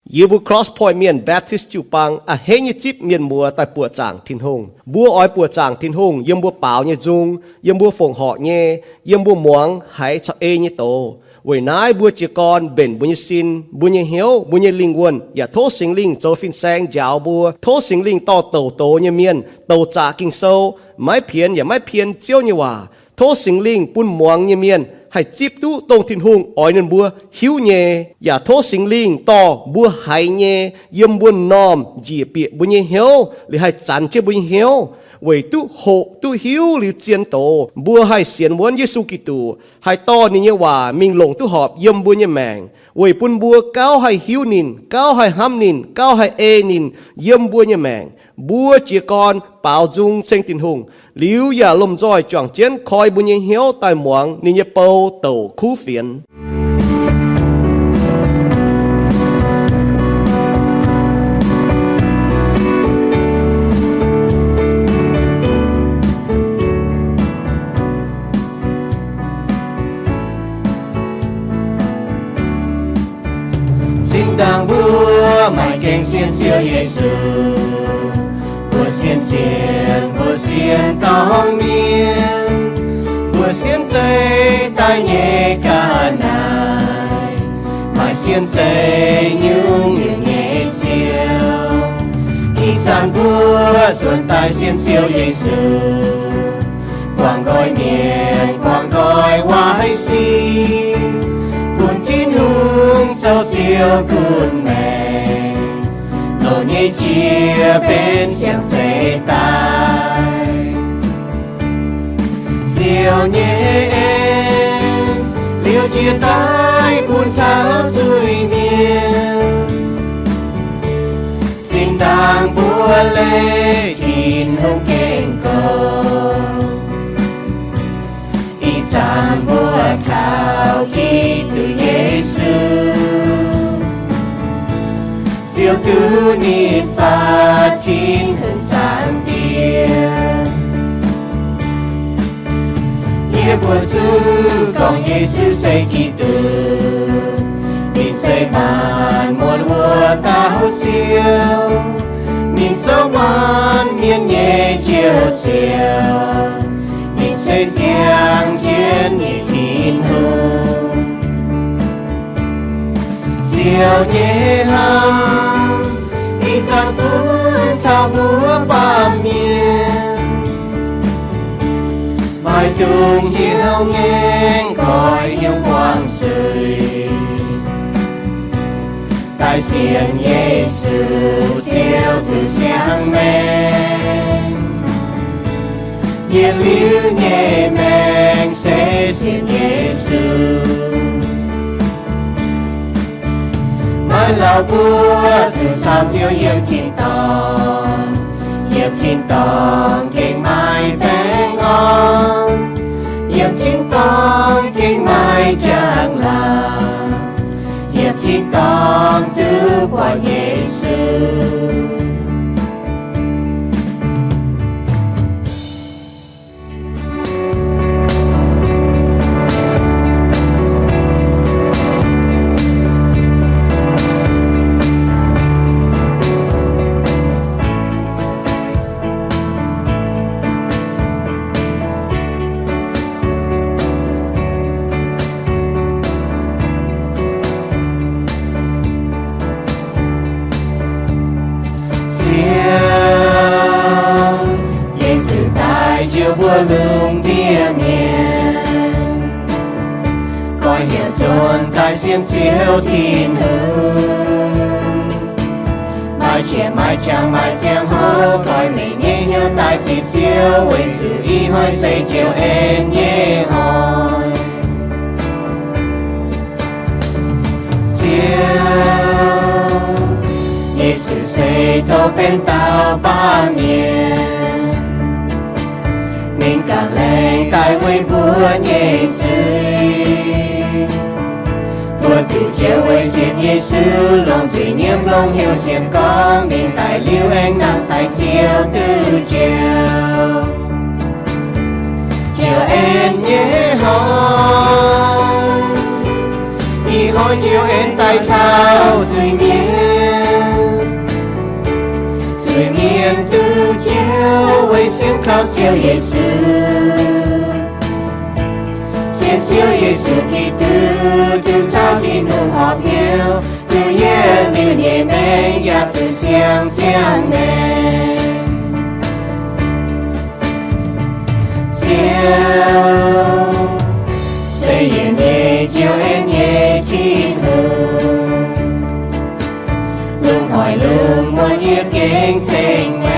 Yie mbuo Cross Point Mienh Baptist jiu-baang a'hneiv nyei zipv mienh muoz daaih buoqc zaangc Tin-Hungh. Mbuo oix buoqc zaangc Tin-Hungh yiem mbuo baaux nyei nzung, yiem mbuo fongc horc nyei, yiem mbuo muangx haiz caux ei nyei doz. Weic naaiv mbuo jiez gorn mbenc mbuo nyei sin, mbuo nyei hnyouv, mbuo nyei lingh wuonh, yaac tov Singx Lingh zoux fin-saeng njaaux mbuo. Tov Singx Lingh dorh douc doz nyei mienh, douc zaqc Ging-Sou, maiv pienx yaac maiv pien Ziouv nyei waac. Tov Singx Lingh bun muangx nyei mienh haih zipv duqv dongh Tin-Hungh oix ninh mbuo hiuv nyei, yaac tov Singx Lingh dorh mbuo haiz nyei yiem mbuo m'normh njiec bieqc mbuo nyei hnyouv, liuz haih zanx jienv mbuo nyei hnyouv, weic duqv hoqc duqv hiuv liuz zien doz, mbuo haih sienx wuonv Yesu Giduc, haih dorh ninh nyei waac mingh longc duqv horpc yiem mbuo nyei maengc, weic bun mbuo gauh haih hiuv ninh, gauh haih hnamv ninh, gauh haih ei ninh yiem mbuo nyei maengc. Mbuo jiez gorn baaux nzung ceng Tin-Hungh, liuz yaac lomh nzoih juangc jienv koi mbuo nyei hnyouv daaih muangx ninh nyei bou douc kuv fienx. Zinh ndaangc mbuo maaih gengh sienx Ziouv Yesu, mbuo sienx sienx, mbuo sienx dorng mienh, mbuo sienx zeiv daaih nyei ga'naaiv, maaih sienx zeiv nyungc-nyungc nyei Ziouv. Ih zanc mbuo nzuonx daaih sienx Ziouv Yesu, guangc nqoi mienh, guangc nqoi waaic sin, bun Tin-Hungh zoux Ziouv gunv maengc, loz nyei jiex benx siang-zeiv daaih. Ziouv nyei en liouh jiex daaih bun taux zuiz-mienh. Zinh ndaangc mbuo leih Tin-Hungh gengh gorngv, ih zanc mbuo kaux Giduc Yesu, Ziouv duqv nitv faatv Tin-Hungh Zaangc Diex. Yie mbuo zungv gorngv Yesu se Giduc, ninh se maanc muotc wuov dauh Ziouv, ninh zoux maanc mienh nyei Njoux Ziouv, ninh se ziangh jienv nyei Tin-Hungh. Ziouv nyei hnamv ih zanc bun taux mbuo baamh mienh, maaih dungz hnyouv ngaengc goix hnyouv buangh zuiz, daaih sienx Yesu Ziouv duqv siang-maengc. Yie liuz nyei maengc se sienx Yesu. Maiv lauh buov duqv caux Ziouv yiem tin-dorngh, yiem tin-dorngh gengh maaih baengh orn, yiem tin-dorngh gengh maaih njang-laangc, yiem tin-dorngh duqv buatc Yesu. Ziouv Yesu daaih njoux mbuo lungh ndiev mienh, goiv hnyouv nzuonx daaih sienx Ziouv Tin-Hungh. Maaih qiex maaih jangx maaih ziangh hoc goiv meih nyei hnyouv daaih zipv Ziouv, weic zuqc ih hnoi se Ziouv en nyei hnoi. Ziouv Yesu se tov benx dauh baamh mienh, ninh ganh laengz daaih weic mbuo nyei zuiz. Mbuo duqv njoux weic sienx Yesu, longc zuiz-nyiemv longc hnyouv sienx gorngv ninh daic liuz aengx nangh daaih Ziouv duqv njoux. Ziouv en nyei hnoi, ih hnoi Ziouv en daaih taux zuiz-mienh. Njoux weic sienx kaux Ziouv Yesu. Sienx Ziouv Yesu Giduc, duqv caux Tin-Hungh horpc hnyouv, duqv yietc liuz nyei maengc yaac duqv siang-ziangh maengc. Ziouv se yie nyei Ziouv, aengx nyei Tin-Hungh. Lungh haaix lungh muonz yie gengh ceng meih.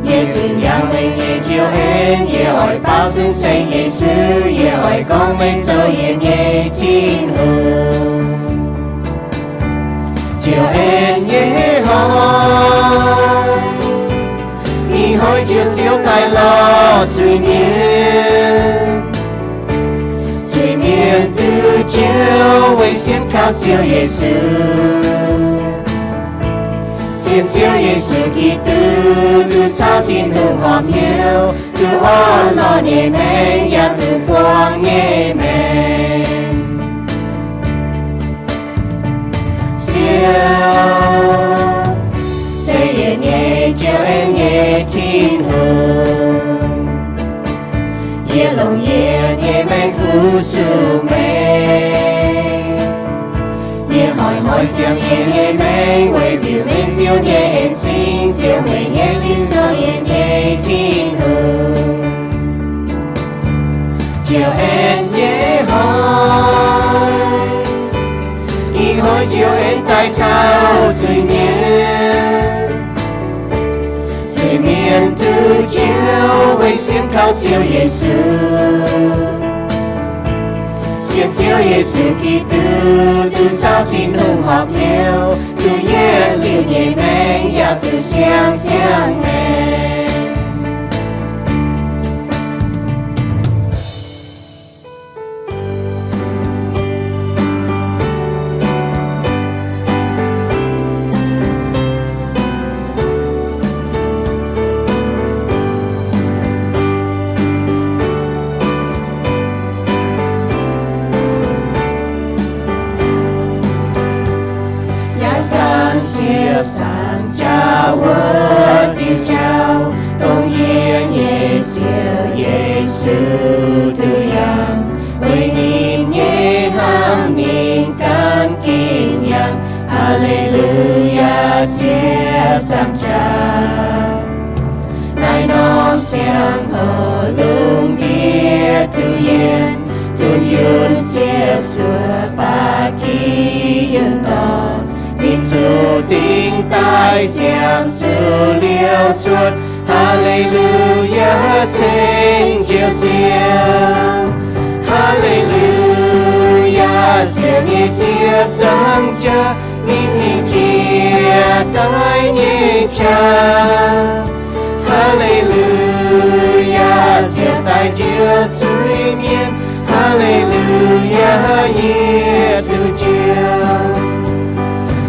Yie zunh yangh meih nyei Ziouv, aengx yie oix baaux nzung ceng Yesu. Yie oix gorngv meih zoux yie nyei Tin-Hungh. Ziouv aengx nyei hnoi, ih hnoi Ziouv, Ziouv daaih lorz zuiz mienh. Zuiz mienh duqv njoux weic sienx kaux Ziouv Yesu. Sienx Ziouv Yesu Giduc, duqv caux Tin-Hungh horpc hnyouv, duqv orn-lorqc nyei maengc yaac duqv buangh nyei maengc. Ziouv se yie nyei Ziouv, aengx nyei Tin-Hungh. Yie longc yie nyei maengc fu-sux meih. Yie hnoi-hnoi ziangh yie nyei maengc weic mbiuz meih nziouv nyei en-zingh, Ziouv, meih nyei lingc zoux yie nyei Tin-Hungh. Ziouv aengx nyei hnoi, ih hnoi Ziouv aengx daaih taux zuiz mienh. Zuiz mienh duqv njoux weic sienx kaux Ziouv Yesu. Sienx Ziouv Yesu Giduc, duqv caux Tin-Hungh horpc hnyouv, duqv yietc liuz nyei maengc yaac duqv siang-ziangh maengc. Yaac dangh ziepc zaangc jaax wuov diuh jauv, dongh yie nyei Ziouv Yesu duqv yangh. Weic ninh nyei hnamv ninh gan gengh yangh. Haa^le^lu^yaa, ziepc zaangc jaax. Naaiv norm ziangh hoc lungh ndiev duqv yienx, dunh yunh ziepc zuoqc ba'gi yunh dorngx, mingh zuqc dingc daaih ziepc zuoqc liouh cuotv. Haa^le^lu^yaa, ceng Ziouv Ziouv. Haa^le^lu^yaa, Ziouv nyei ziepc zaangc jaax, ninh hingh njiec daaih nyei qaqv. Haa^le^lu^yaa, Ziouv daaih njoux zuiz-mienh. Haa^le^lu^yaa, yietc duqv njoux.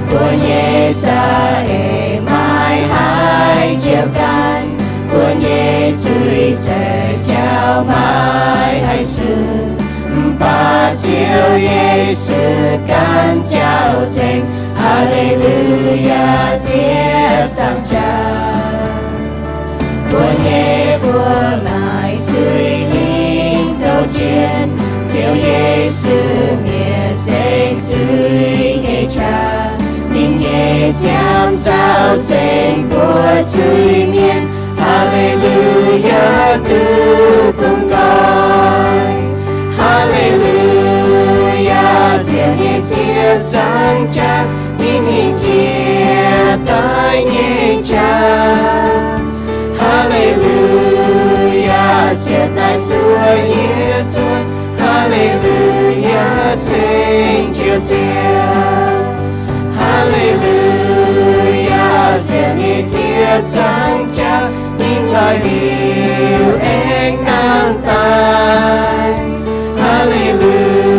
Mbuo nyei za'eix maiv haih njoux ganh, mbuo nyei zuiz-zeiv jauv maiv haih suv. Mv baac Ziouv Yesu ganh jauv-zengx. Haa^le^lu^yaa, ziepc zaangc jaax. Mbuo nyei buoz-naaic zuiz-lingh douh jienv, Ziouv Yesu mietc zengx zuiz nyei qaqv. Ninh nyei nziaamv zaux zengx mbuo zuiz-mienh. Haa^le^lu^yaa, duqv bungx nqoi. Haa^le^lu^yaa, Ziouv nyei ziepc zaangc jaax, ninh hingh njiec daaih nyei qaqv. Haa^le^lu^yaa, Ziouv daaih zuov yie zuov. Haa^le^lu^yaa, ceng Ziouv Ziouv. Haa^le^lu^yaa, Ziouv nyei ziepc zaangc jaax, ninh laaih liuz aengx nangh daaih. Haa^le^lu^yaa,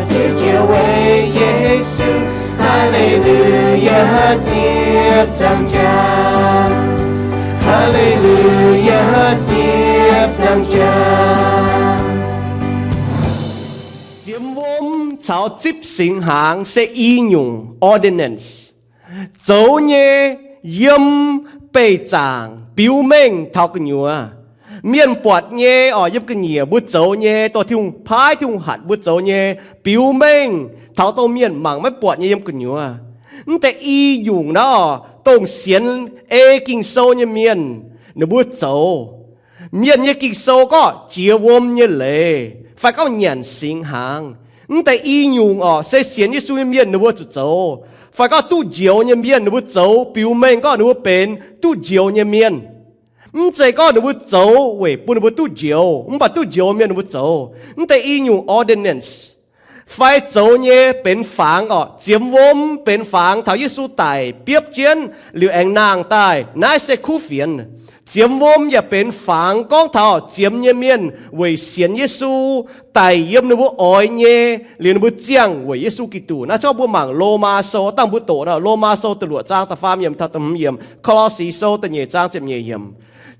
Ziouv Ziouv weic Yesu. Haa^le^lu^yaa, ziepc zaangc jaax. Haa^le^lu^yaa, ziepc zaangc jaax. Ziemx wuom caux zipv singx hnaangx se i nyungc ordinance. Zoux nyei yiem beih zaangc biux mengh taux gu'nyuoz. Mienh buatc nyei orqc, yiem ga'nyiec mbuo zoux nyei, dorh Tin-Hungh paaiv, Tin-Hungh hatc mbuo zoux nyei, biux mengh taux dongh mienh mangc maiv buatc nyei yiem gu'nyuoz. Mv deix i nyungc naaiv orqc, dongh sienx ei Ging-Sou nyei mienh ninh mbuo zoux. Mienh nyei Ging-Sou gorngv jiex wuom nyei leiz fai gorngv nyanc singx hnaangx. Mv deix i nyungc orqc, se sienx Yesu nyei mienh ninh mbuo zuqc zoux, fai gorngv duqv njoux nyei mienh ninh mbuo zoux, biux mengh gorngv ninh mbuo benx duqv njoux nyei mienh. Mv zeiz gorngv ninh mbuo zoux weic bun ninh mbuo duqv njoux, mv baac duqv njoux mienh ninh mbuo zoux. Mv deix i nyungc ordinance fai zoux nyei benx fangx orqc, ziemx wuom benx fangx taux Yesu daic biopv jienv liuz aengx nangh daaih, naaiv se kuv fienx. Ziemx wuom yaac benx fangx gorngv taux ziemx nyei mienh weic sienx Yesu daic yiem ninh mbuo oix nyei, liuz ninh mbuo ziangh weic Yesu Giduc. Naaiv cov mbuo mangc Lomaa Sou, dangh mbuo doqc nor, Lomaa Sou da'luoqc zaang da'faam yiemc taux da'hmz yiemc, Ko^lo^si Sou da'nyeic zaang ziepc nyeic yiemc.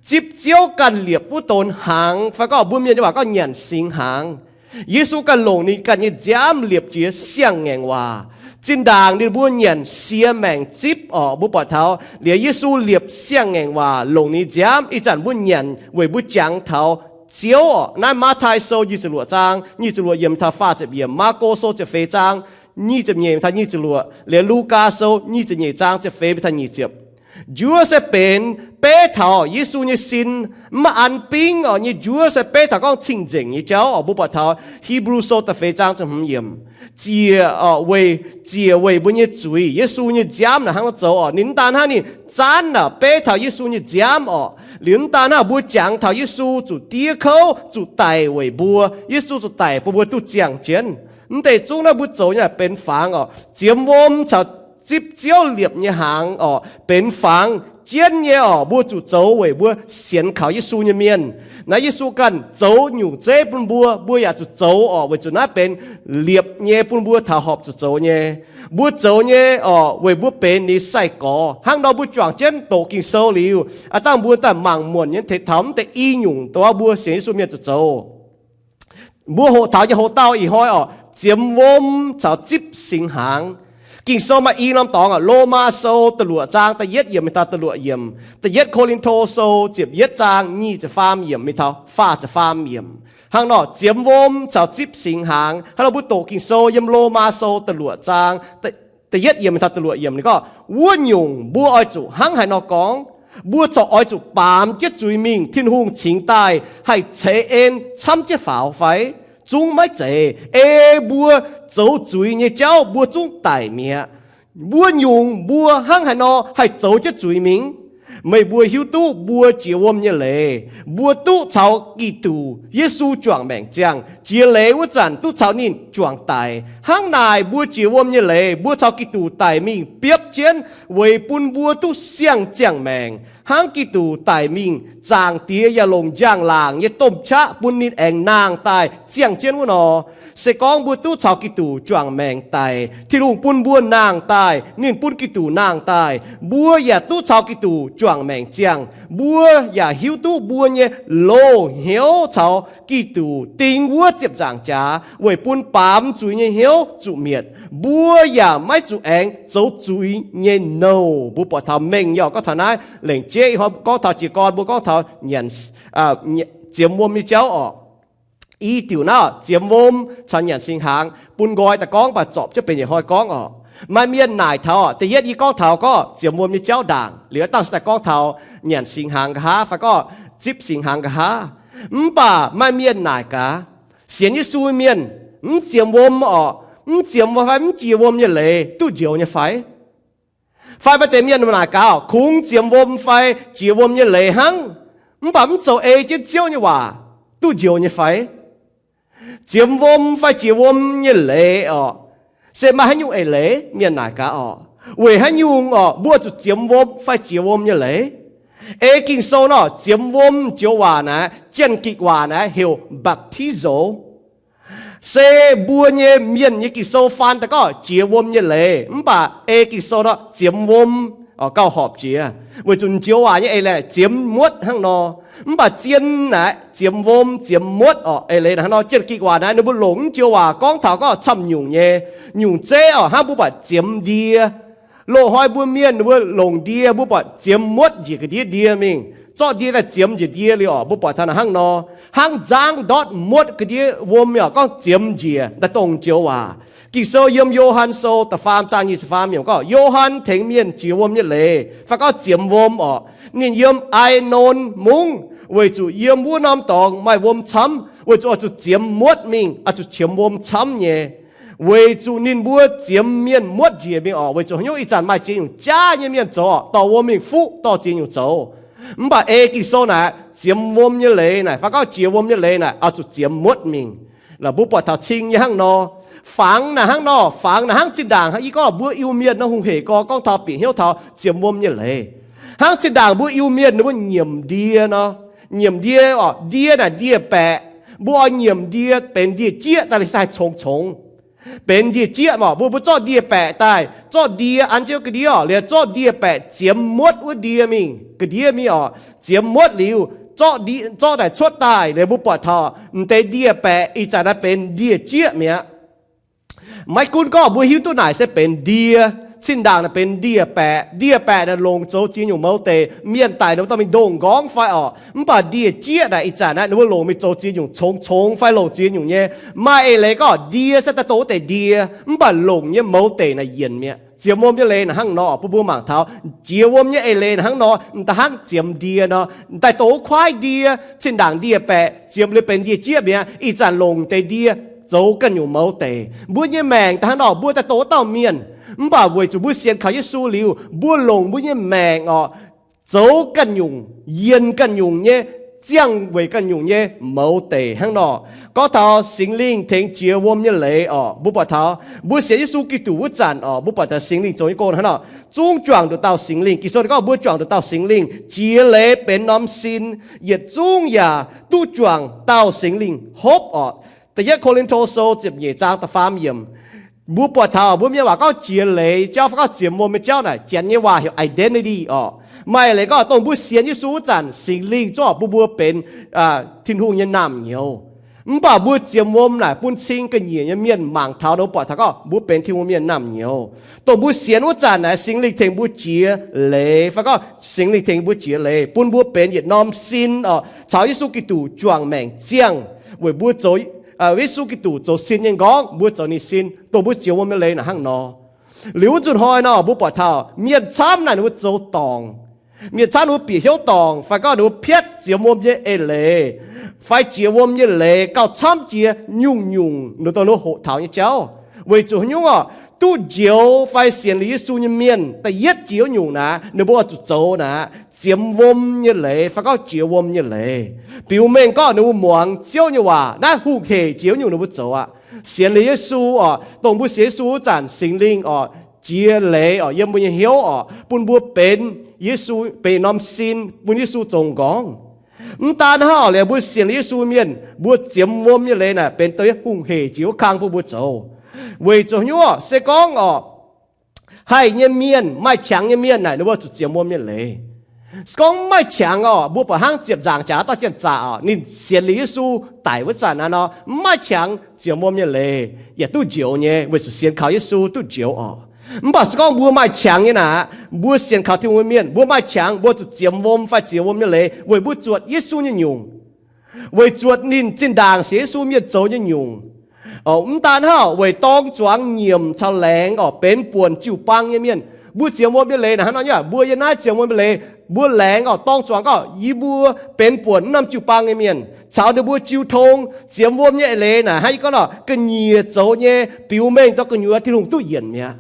Zipv Ziouv ganh liepc wuov donx hnaangx, fai gorngv mbuo mienh nyei waac gorngv nyanc singx hnaangx. Yesu ganh longc ninh ganh nyei nziaamv liepc jiex siang-ngaengc waac. Zinh ndaangc ninh mbuo nyanc siex maengc zipv orqc, mbuo buatc taux liuz Yesu liepc siang-ngaengc waac longc ninh nziaamv. Ih zanc mbuo nyanc weic mbuo jangx taux Ziouv orqc. Naaiv Matv^tai Sou nyic ziepc luoqc zaang nyic ziepc luoqc yiemc taux faah ziepc yiemc, Maako Sou ziepc feix zaang nyic ziepc nyeic taux nyic ziepc luoqc, liuz Lugaa Sou nyic ziepc nyeic zaang ziepc feix taux nyic ziepc. Njuov se benx beiv taux Yesu nyei sin, maiv an bingv orqc nyei njuov se beiv taux gorngv cing-nzengc nyei jauv orqc. Mbuo buatc taux Hipv^lu Sou da'feix zaang ziepc hmz yiemc. Ziec orqc, weic, ziec weic mbuo nyei zuiz. Yesu nyei nziaamv naaic hnangv nor zoux orqc. Ninh mv daan hnangv ninh zaanv naaic beiv taux Yesu nyei nziaamv orqc. Liuz mv daan hnangv mbuo jangx taux Yesu zuqc diev kouv, zuqc daic weic mbuo. Yesu zuqc daic bun mbuo duqv ziangh jienv. Mv deix zungv naaiv mbuo zoux nyei naaic benx fangx orqc. Ziemx wuom caux zipv Ziouv liepc nyei hnaangx orqc, benx fangx jienv nyei orqc, mbuo zuqc zoux weic mbuo sienx kaux Yesu nyei mienh. Naaiv Yesu ganh zoux nyungc zeiv bun mbuo, mbuo yaac zuqc zoux orqc, weic zuqc naaiv benx liepc nyei bun mbuo taux horpc zuqc zoux nyei. Mbuo zoux nyei orqc, weic mbuo benx ninh sai-gorx. Hnangv nor mbuo juangc jienv doqc Ging-Sou liuz, aav dangh mbuo daaih mangc muonc nyei taux mv deix i nyungc dongh mbuo sienx Yesu mienh zuqc zoux. Mbuo hoqc taux nyei hoc-dauh ih hnoi orqc, ziemx wuom caux zipv singx hnaangx. Ging-Sou maaih i norm dorngx orqc, Lomaa Sou da'luoqc zaang da'yietv yiemc mingh taux da'luoqc yiemc, da'yietv Ko^lin^to Sou ziepc yietv zaang nyic ziepc faam yiemc mingh taux faah ziepc faam yiemc. Hnangv nor ziemx wuom caux zipv singx hnaangx. Hnangv nor mbuo doqc Ging-Sou yiem Lomaa Sou da'luoqc zaang da'yietv yiemc mingh taux da'luoqc yiemc ninh gorngv, wuov nyungc mbuo oix zuqc hnangv haaix nor gorngv? Mbuo corc oix zuqc baamz jienv zuiz mingh Tin-Hungh cingx daaih haih ceix en camv jienv faaux fai? Zungv maiv zeiz. Ei mbuo zoux zuiz nyei jauv mbuo zungv daic mi'aqv. Wuov nyungc mbuo hnangv haaix nor haih zoux jienv zuiz mingh? Meih mbuo hiuv duqv mbuo jiex wuom nyei leiz, mbuo duqv caux Giduc Yesu juangc maengc ziangh. Jiex leiz wuov zanc duqv caux ninh juangc daic. Hnangv naaic mbuo jiex wuom nyei leiz, mbuo caux Giduc daic mingh biopv jienv weic bun mbuo duqv siang-ziangh maengc, hnangv Giduc daic mingh. Zaangc Diex yaac longc njang-laangc nyei domh qaqv bun ninh aengx nangh daaih ziangh jienv wuov nor. Se gorngv mbuo duqv caux Giduc juangc maengc daic, Tin-Hungh bun mbuo nangh daaih, ninh bun Giduc nangh daaih, mbuo yaac duqv caux Giduc juangc maengc ziangh. Mbuo yaac hiuv duqv mbuo nyei loz-hnyouv caux Giduc ding wuov ziepc nzaangc jaax weic bun baamz zuiz nyei hnyouv zuqc mietc. Mbuo yaac maiv zuqc aengx zoux zuiz nyei nouh. Mbuo buatc taux mengh yaac gorngv taux naaiv. Lengc jeiv ih hnoi gorngv taux jiez gorn, mbuo gorngv taux nyanc, ziemx wuom nyei jauv orqc. I diuc naaiv, ziemx wuom caux nyanc singx hnaangx, bun nqoi daaih gorngv, mv baac zorpc jienv benx yietc hnoi gorngv orqc. Maaih mienh naaic taux, da'yietv yie gorngv taux gorngv ziemx wuom nyei jauv ndaangc, liuz dangh se daaih gorngv taux nyanc singx hnaangx nqa'haav fai gorngv zipv singx hnaangx nqa'haav. Mv baac maaih mienh naaic gaax, sienx Yesu mienh mv ziemx wuom orqc, mv ziemx wuom fai mv jiex wuom nyei leiz duqv njoux nyei fai? Fai maaih deix mienh naaic gaax, kungx ziemx wuom fai jiex wuom nyei leiz hnangv, mv baac mv zoux ei jienv Ziouv nyei waac duqv njoux nyei fai? Ziemx wuom fai jiex wuom nyei leiz orqc, se maaih haaix nyungc eix leiz? Mienh naaic gaax orqc, weic haaix nyungc orqc mbuo zuqc ziemx wuom fai jiex wuom nyei leiz? Ei Ging-Sou nor, ziemx wuom joux waac naaiv, Janx-Gikc waac naaiv heuc baptizo. Se mbuo nyei mienh nyei Ging-Sou faan daaih gorngv jiex wuom nyei leiz, mv baac ei Ging-Sou nor ziemx wuom gauh horpc jiex, weic zuqc joux waac nyei eix leiz ziemx muotv hnangv nor. Mv baac zien naaiv ziemx wuom, ziemx muotv orqc, eix leiz hnangv nor. Janx-Gikc waac naaiv ninh mbuo longc joux waac gorngv taux gorngv camv nyungc nyei, nyungc zeiv orqc, hnangv mbuo buatc ziemx ndie, Loz-hnoi mbuo mienh mbuo longc ndie, mbuo buatc ziemx muotv njiec ga'ndiev ndie mingh, zorqv ndie daaih ziemx njiec ndie liuz orqc, mbuo buatc taux naaic hnangv nor, hnangv nzangv ndortv muotv ga'ndiev wuom mingh orqc, gorngv ziemx njiec daaih dongh joux waac. Ging-Sou yiem Yo^han Sou da'faam zaang nyic ziepc faam yiemc gorngv, Yo^han tengx mienh jiex wuom nyei leiz fai gorngv ziemx wuom orqc, ninh yiem Ai^non Mungv, weic zuqc yiem wuov norm dorngx maaih wuom camv, weic zuqc oix zuqc ziemx muotv mingh, oix zuqc qiemx wuom camv nyei. Weic zuqc ninh mbuo ziemx mienh muotv njiec mingh orqc, weic zuqc haaix nyungc ih zanc maaih ziex nyungc jaav nyei mienh zoux orqc, dorh wuom mingh fuqv dorh ziex nyungc zoux. Mv baac ei Ging-Sou naaic, ziemx wuom nyei leiz naaic fai gorngv jiex wuom nyei leiz naaic oix zuqc ziemx muotv mingh. Laaix mbuo buatc taux cing nyei hnangv nor. Fangx naaic hnangv nor, fangx naaic hnangv zinh ndaangc ih gorngv mbuo Iu-Mienh nor hungh hec gorx gorngv taux bieqc hnyouv taux ziemx wuom nyei leiz. Hnangv zinh ndaangc mbuo Iu-Mienh ninh mbuo nyiemc ndie nor, nyiemc ndie orqc, ndie naaic ndie-baeqc. Mbuo oix nyiemc ndie benx ndie-jieqv daaih liuz se haih congx-congx benx ndie-jieqv orqc. Mbuo, mbuo zorqv ndie-baeqc daaih, zorqv ndie an jienv ga'ndiev orqc, liuz zorqv ndie-baeqc ziemx muotv wuov ndie mingh, ga'ndiev mingh orqc, ziemx muotv liuz, zorqv ndie, zorqv naaic cuotv daaih liuz mbuo buatc taux m'deix ndie-baeqc ih zanc naaiv benx ndie-jieqv mi'aqv. Maiv gunv gorngv mbuo hiuv duqv naaic se benx ndie, zinh ndaangc naaic benx ndie-baeqc. Ndie-baeqc naaic longc zoux ziex nyungc mouz deic. Mienh daic nor dorh mingh ndongh nqorngv fai orqc, mv baac ndie-jieqv naaic ih zanc naaiv ninh mbuo longc mingh zoux ziex nyungc congx-congx fai longc ziex nyungc nyei. Maaih eix leiz gorngv ndie se daaih dongh wuov deix ndie, mv baac longc nyei mouz deic naaic yienc mi'aqv. Ziemx wuom nyei leiz naaic hnangv nor, bun mbuo mangc taux jiex wuom nyei eix leiz naaic hnangv nor, m'daaih hnangv ziemx ndie nor, m'daaih dongh wuov kuaaiv ndie, zinh ndaangc ndie-baeqc ziemx liuz benx ndie-jieqv mi'aqv. Ih zanc longc deix ndie zoux ganh nyungc mouz deic. Mbuo nyei maengc daaih hnangv nor, mbuo daaih dongh wuov dauh mienh, mv baac weic zuqc mbuo sienx kaux Yesu liuz, mbuo longc mbuo nyei maengc orqc, zoux ganh nyungc, yienh ganh nyungc nyei, ziangh weic ganh nyungc nyei mouz deic hnangv nor. Gorngv taux Singx Lingh tengx jiex wuom nyei leiz orqc, mbuo buatc taux mbuo sienx Yesu Giduc wuov zanc orqc, mbuo buatc taux Singx Lingh zoux nyei gong hnangv nor. Zungv juangc nduqc dauh Singx Lingh. Ging-Sou gorngv mbuo juangc nduqc dauh Singx Lingh, jiex leiz benx norm sin, yietc zungv yaac duqv juangc dauh Singx Lingh hopv orqc. Da'yietv Ko^lin^to Sou ziepc nyeic zaang da'faam yiemc, mbuo buatc taux mbuo mienh waac gorngv jiex leiz jauv fai gorngv ziemx wuom nyei jauv naaic, Janx nyei waac heuc identity orqc. Maaih leiz gorngv dongh mbuo sienx Yesu wuov zanc, Singx Lingh zorqv bun mbuo benx Tin-Hungh nyei naamh nyouz. Mv baac mbuo ziemx wuom naaic bun cing ga'nyiec nyei mienh mangc taux nor, buatc taux gorngv mbuo benx Tin-Hungh mienh naamh nyouz. Dongh mbuo sienx wuov zanc naaic, Singx Lingh tengx mbuo jiex leiz fai gorngv Singx Lingh tengx mbuo jiex leiz bun mbuo benx yietc norm sin orqc, caux Yesu Giduc juangc maengc ziangh, weic mbuo zoux, Yesu Giduc zoux sin nyei nqorngv, mbuo zoux ninh sin. Dongh mbuo ziemx wuom nyei leiz naaic hnangv nor. Liuz wuov nzunc hnoi nor, mbuo buatc taux mienh camv naaic ninh mbuo zoux dorngc. Mienh camv ninh mbuo bieqc hnyouv dorngc fai gorngv ninh mbuo piatv ziemx wuom nyei eix leiz fai jiex wuom nyei leiz gauh camv jiex nyungc-nyungc ninh dongh ninh mbuo hoqc taux nyei jauv. Weic zuqc haaix nyungc orqc, duqv njoux fai sienx liuz Yesu nyei mienh da'yietv jiex wuov nyungc naaic, ninh mbuo oix zuqc zoux naaic ziemx wuom nyei leiz fai gorngv jiex wuom nyei leiz. Biux mengh gorngv ninh mbuo muangx Ziouv nyei waac, naaiv hungh hec jiex wuov nyungc ninh mbuo zoux aqv. Sienx liuz Yesu orqc, dongh mbuo sienx Yesu wuov zanc, Singx Lingh orqc, jiex leiz orqc yiem mbuo nyei hnyouv orqc, bun mbuo benx Yesu, benx norm sin bun Yesu zoux nqorngv. Mv daan hnangv orqc, liuz mbuo sienx liuz Yesu mienh, mbuo ziemx wuom nyei leiz naaic benx dongh hungh hec jiex wuov kang bun mbuo zoux. Weic zuqc haaix nyungc orqc, se gorngv orqc, haih nyei mienh, maaih qangx nyei mienh naaic ninh mbuo zuqc ziemx wuom nyei leiz. Se gorngv mv maaih qangx orqc, mbuo buatc hnangv ziepc nzaangc jaax dauh janx-zaqc orqc, ninh sienx liuz Yesu daic wuov zanc naaiv nor, mv maaih qangx ziemx wuom nyei leiz yaac duqv njoux nyei, weic zuqc sienx kaux Yesu duqv njoux orqc. Mv baac se gorngv mbuo maaih qangx nyei naaic, mbuo sienx kaux Tin-Hungh nyei mienh, mbuo maaih qangx mbuo zuqc ziemx wuom fai ziex wuom nyei leiz, weic mbuo zuotc Yesu nyei nyungc, weic zuotc ninh zinh ndaangc sienx Yesu mienh zoux nyei nyungc. Mv daan hnangv, weic dorng zuangx nyiemc caux laengz orqc, benx buonc jiu-baang nyei mienh. Mbuo ziemx wuom nyei leiz naaic hnangv nor nyei, mbuo yiem naaiv ziemx wuom nyei leiz, mbuo laengz orqc, dorng zuangx gorngv yie mbuo benx buonc naaiv norm jiu-baang nyei mienh, caux ninh mbuo jiu tong. Ziemx wuom nyei leiz naaic hnangv yie gorngv nor, ga'nyiec zoux nyei biux mengh dorh gu'nyuoz Tin-Hungh duqv yienc mi'aqv.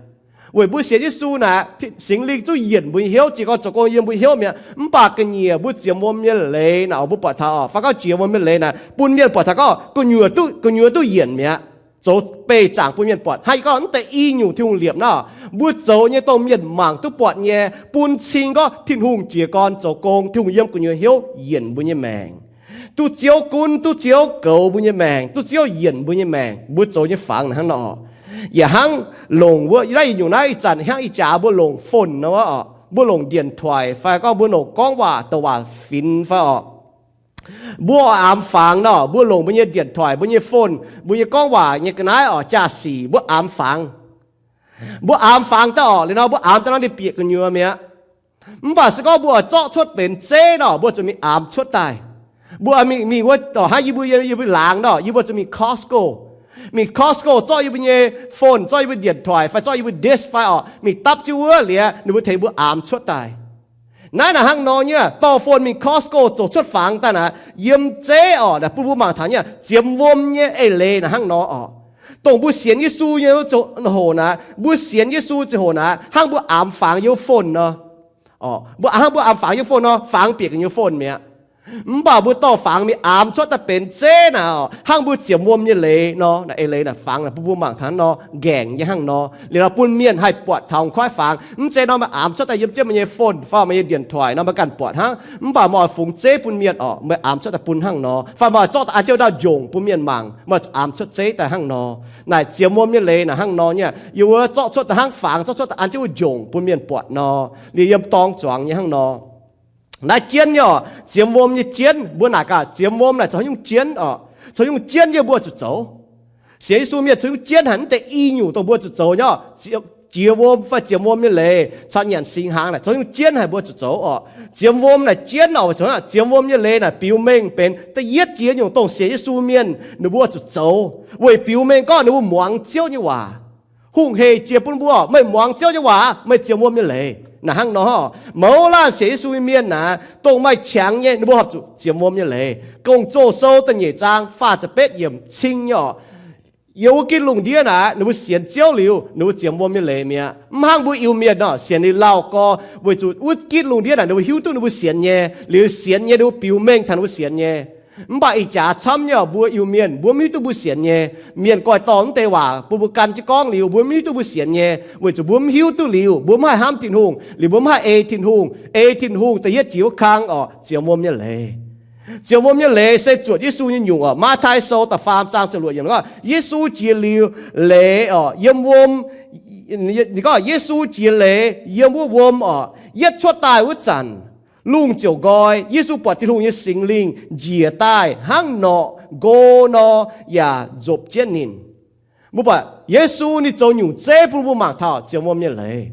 Weic mbuo sienx Yesu naaic, Singx Lingh zuqv yienc mbuo nyei hnyouv, jiez gorn zoux gong yiem mbuo hnyouv mi'aqv. Mv baac ga'nyiec mbuo ziemx wuom nyei leiz naaic, mbuo buatc taux orqc, fai gorngv jiex wuom nyei leiz naaic, bun mienh buatc taux gorngv gu'nyuoz duqv, gu'nyuoz duqv yienc mi'aqv. Zoux beih zaangc bun mienh buatc. Hnangv yie gorngv mv deix i nyungc Tin-Hungh liepc naaic, mbuo zoux nyei dongh mienh mangc duqv buatc nyei, bun cing gorngv Tin-Hungh jiez gorn zoux gong, Tin-Hungh yiem gu'nyuoz hnyouv yienc mbuo nyei maengc. Duqv Ziouv gunv, duqv Ziouv goux mbuo nyei maengc, duqv Ziouv yienc mbuo nyei maengc, mbuo zoux nyei fangx naaic hnangv nor. Yaac hnangv longc wuov, naaiv i nyungc naaiv ih zanc hnangv ih jaax mbuo longc phone nor orqc, mbuo longc điện thoại fai gorngv mbuo longc gorngv waac douc waac finx fai orqc. Mbuo oix amx fangx nor, mbuo longc mbuo nyei điện thoại, mbuo nyei phone, mbuo nyei gorngv waac nyei ga'naaiv orqc, jaa-sic mbuo amx fangx. Mbuo aamx fangx daaih orqc, liuz nor mbuo aamx daaih nor ninh bieqc gu'nyuoz mi'aqv. Mv baac se gorngv mbuo oix zorqv cuotv benx zeiv nor, mbuo zuqc mingh aamx cuotv daaih. Mbuo mingh, mingh wuov dorh hnangv yie mbuo, yie mbuo laangz nor, yie mbuo zuqc mingh Costco. Mingh Costco zorqv yie mbuo nyei phone, zorqv yie mbuo điện thoại fai zorqv yie mbuo disk fai orqc, mingh dapv jienv wuov liuz ninh mbuo tengx mbuo aamx cuotv daaih. Naaiv naaic hnangv nor nyei, dorh phone mingh Costco zoux cuotv fangx daaih naaic, yiem zeiv orqc, naaic bun mbuo mangc taux nyei ziemx wuom nyei eix leiz naaic hnangv nor orqc. Dongh mbuo sienx Yesu nyei hoc naaic, mbuo sienx Yesu ziangh hoc naaic, hnangv mbuo aamx fangx yiem phone nor, mbuo, hnangv mbuo aamx fangx yiem phone nor, fangx bieqc gu'nyuoz phone mi'aqv. Mv baac mbuo dorh fangx mingh aamx cuotv daaih benx zeiv naaic orqc, hnangv mbuo ziemx wuom nyei leiz nor, naaic eix leiz naaic fangx naaic bun mbuo mangc taux hnangv nor, ngaengc nyei hnangv nor. Liuz nor bun mienh haih buatc taux kuaaiv fangx. Mv zeiz nor meih aamx cuotv daaih yiem jienv meih nyei phone fai meih nyei điện thoại nor meih ganh buatc hnangv. Mv baac meih oix fungx zeiv bun mienh orqc, meih aamx cuotv daaih bun hnangv nor. Fai meih oix zorqv daaih an jienv wuov dauh njongc bun mienh mangc, meih aamx cuotv zeiv daaih hnangv nor. Naaic ziemx wuom nyei leiz naaic hnangv nor nyei. Yie wuov zorqv cuotv daaih hnangv fangx, zorqv cuotv daaih an jienv wuov njongc bun mienh buatc nor. Liuz yiem dorng zuangx nyei hnangv nor. Naaiv jienv nyei orqc, ziemx wuom nyei jienv, mbuo naaic gaax ziemx wuom naaic zoux haaix nyungc jienv orqc? Zoux nyungc jienv nyei mbuo zuqc zoux. Sienx Yesu mienh zoux nyungc jienv haic, mv deix i nyungc dongh mbuo zuqc zoux nyei orqc. Jiex wuom fai ziemx wuom nyei leiz caux nyanc singx hnaangx naaic zoux nyungc jienv haic mbuo zuqc zoux orqc. Ziemx wuom naaic jienv orqc, weic zuqc ziemx wuom nyei leiz naaic biux mengh benx da'yietv jiex nyungc dongh sienx Yesu mienh ninh mbuo zuqc zoux, weic biux mengh gorngv ninh mbuo muangx Ziouv nyei waac. Hungh hec jiex bun mbuo, meih muangx Ziouv nyei waac, meih ziemx wuom nyei leiz. Naaic hnangv nor, mouz laanh sienx Yesu nyei mienh naaic, dongh maaih qangx nyei, ninh mbuo horpc zuqc ziemx wuom nyei leiz. Gong-Zoh Sou da'nyeic zaang faah ziepc betv yiemc cing nyei orqc. Yiem wuov gitv lungh ndiev naaic, ninh mbuo sienx Ziouv liuz, ninh mbuo ziemx wuom nyei leiz mi'aqv. Mv hnangv mbuo Iu-Mienh nor, sienx liuz lauh gorx, weic zuqc wuov gitv lungh ndiev naaic ninh mbuo hiuv duqv ninh mbuo sienx nyei, liuz sienx nyei ninh mbuo biux mengh taux ninh mbuo sienx nyei. Mv baac ih jaax camv nyei mbuo Iu-Mienh, mbuo mv hiuv duqv mbuo sienx nyei. Mienh goiv dorngh mv deix waac bun mbuo gan jienv gorngv liuz, mbuo mv hiuv duqv mbuo sienx nyei, weic zuqc mbuo mv hiuv duqv liuz, mbuo mv haih hnamv Tin-Hungh, liuz mbuo mv haih ei Tin-Hungh. Ei Tin-Hungh da'yietv jiex wuov kang orqc, ziemx wuom nyei leiz. Ziemx wuom nyei leiz se zuotc Yesu nyei nyungc orqc. Matv^tai Sou da'faam zaang ziepc luoqc yiemc gorngv, Yesu jiex liuz leiz orqc, yiem wuom, gorngv Yesu jiex leiz yiem wuov wuom orqc. Yietv cuotv daaih wuov zanc, lungh ziouc nqoi. Yesu buatc Tin-Hungh nyei Singx Lingh njiec daaih hnangv norqc nqo nor, yaac nzopc jienv ninh. Mbuo buatc Yesu ninh zoux nyungc zeiv bun mbuo mangc taux ziemx wuom nyei leiz.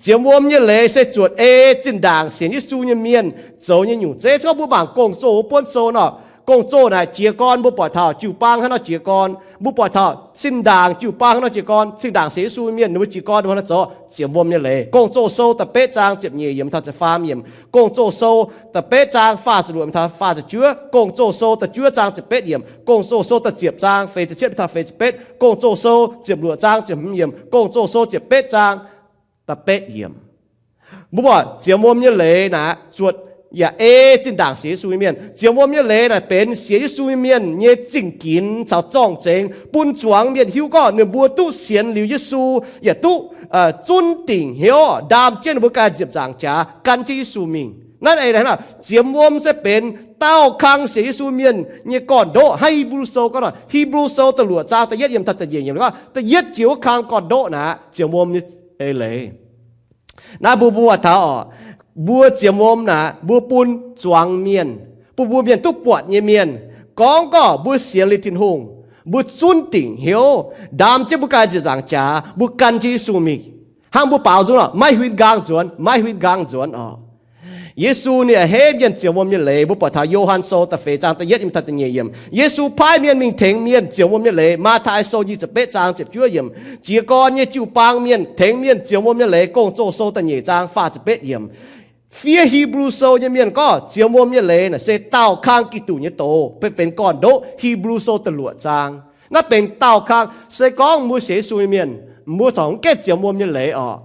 Ziemx wuom nyei leiz se zuotc ei zinh ndaangc sienx Yesu nyei mienh zoux nyei nyungc zeiv. Gorngv mbuo mangc Gong-Zoh wuov buonv sou nor, Gong-Zoh naaic jiez gorn mbuo buatc taux jiu-baang hnangv nor jiez gorn. Mbuo buatc taux zinh ndaangc jiu-baang hnangv nor jiez gorn. Zinh ndaangc sienx Yesu mienh ninh mbuo jiez gorn hnangv nor zoux ziemx wuom nyei leiz. Gong-Zoh Sou da'betv zaang ziepc nyeic yiemc taux ziepc faam yiemc. Gong-Zoh Sou da'betv zaang faah ziepc luoqc taux faah ziepc juov. Gong-Zoh Sou da'juov zaang ziepc betv yiemc. Gong-Zoh Sou da'ziepc zaang feix ziepc cietv taux feix ziepc betv. Gong-Zoh Sou ziepc luoqc zaang ziepc hmz yiemc. Gong-Zoh Sou ziepc betv zaang da'betv yiemc. Mbuo buatc ziemx wuom nyei leiz naaic zuotc yaac ei zinh ndaangc sienx Yesu nyei mienh. Ziemx wuom nyei leiz naaic benx sienx Yesu nyei mienh nyei zingh ginx caux zorng-zengx, bun zuangx mienh hiuv gorngv ninh mbuo duqv sienx liuz Yesu, yaac duqv zunv dingc hnyouv ndaam jienv ninh mbuo ganh nziepc nzaangc jaax gan jienv Yesu mingh. Naaiv eix leiz ziemx wuom se benx daauh kang sienx Yesu mienh nyei gorn-ndoqv. Hnangv Hipv^lu Sou gorngv, Hipv^lu Sou da'luoqc zaang da'yietv yiemc taux da'nyeic yiemc gorngv, da'yietv jiex wuov kang gorn-ndoqv naaic ziemx wuom nyei eix leiz. Naaiv mbuo, mbuo taux orqc, mbuo ziemx wuom naaic mbuo bun zuangx mienh, bun mbuo mienh duqv buatc nyei mienh, gorngv gorngv mbuo sienx liuz Tin-Hungh, mbuo zunv dingc hnyouv, ndaam jienv mbuo ganh nziepc nzaangc jaax, mbuo gan jienv Yesu mingh. Hnangv mbuo baaux nzung lorqc, maiv huin nqaang nzuonx, maiv huin nqaang nzuonx orqc. Yesu ninh a'hneiv mienh ziemx wuom nyei leiz. Mbuo buatc taux Yo^han Sou da'feix zaang da'yietv yiemc taux da'nyeic yiemc, Yesu paaiv mienh mingh tengx mienh ziemx wuom nyei leiz. Matv^tai Sou nyic ziepc betv zaang ziepc juov yiemc, jiez gorn nyei jiu-baang mienh tengx mienh ziemx wuom nyei leiz. Gong-Zoh Sou da'nyeic zaang faah ziepc betv yiemc. Fiev Hipv^lu Sou nyei mienh gorngv ziemx wuom nyei leiz naaic se daauh kang Giduc nyei doz, benx gorn-ndoqv. Hipv^lu Sou da'luoqc zaang. Naaiv benx daauh kang. Se gorngv mbuo sienx Yesu nyei mienh, mbuo corc mv gaengh ziemx wuom nyei leiz orqc.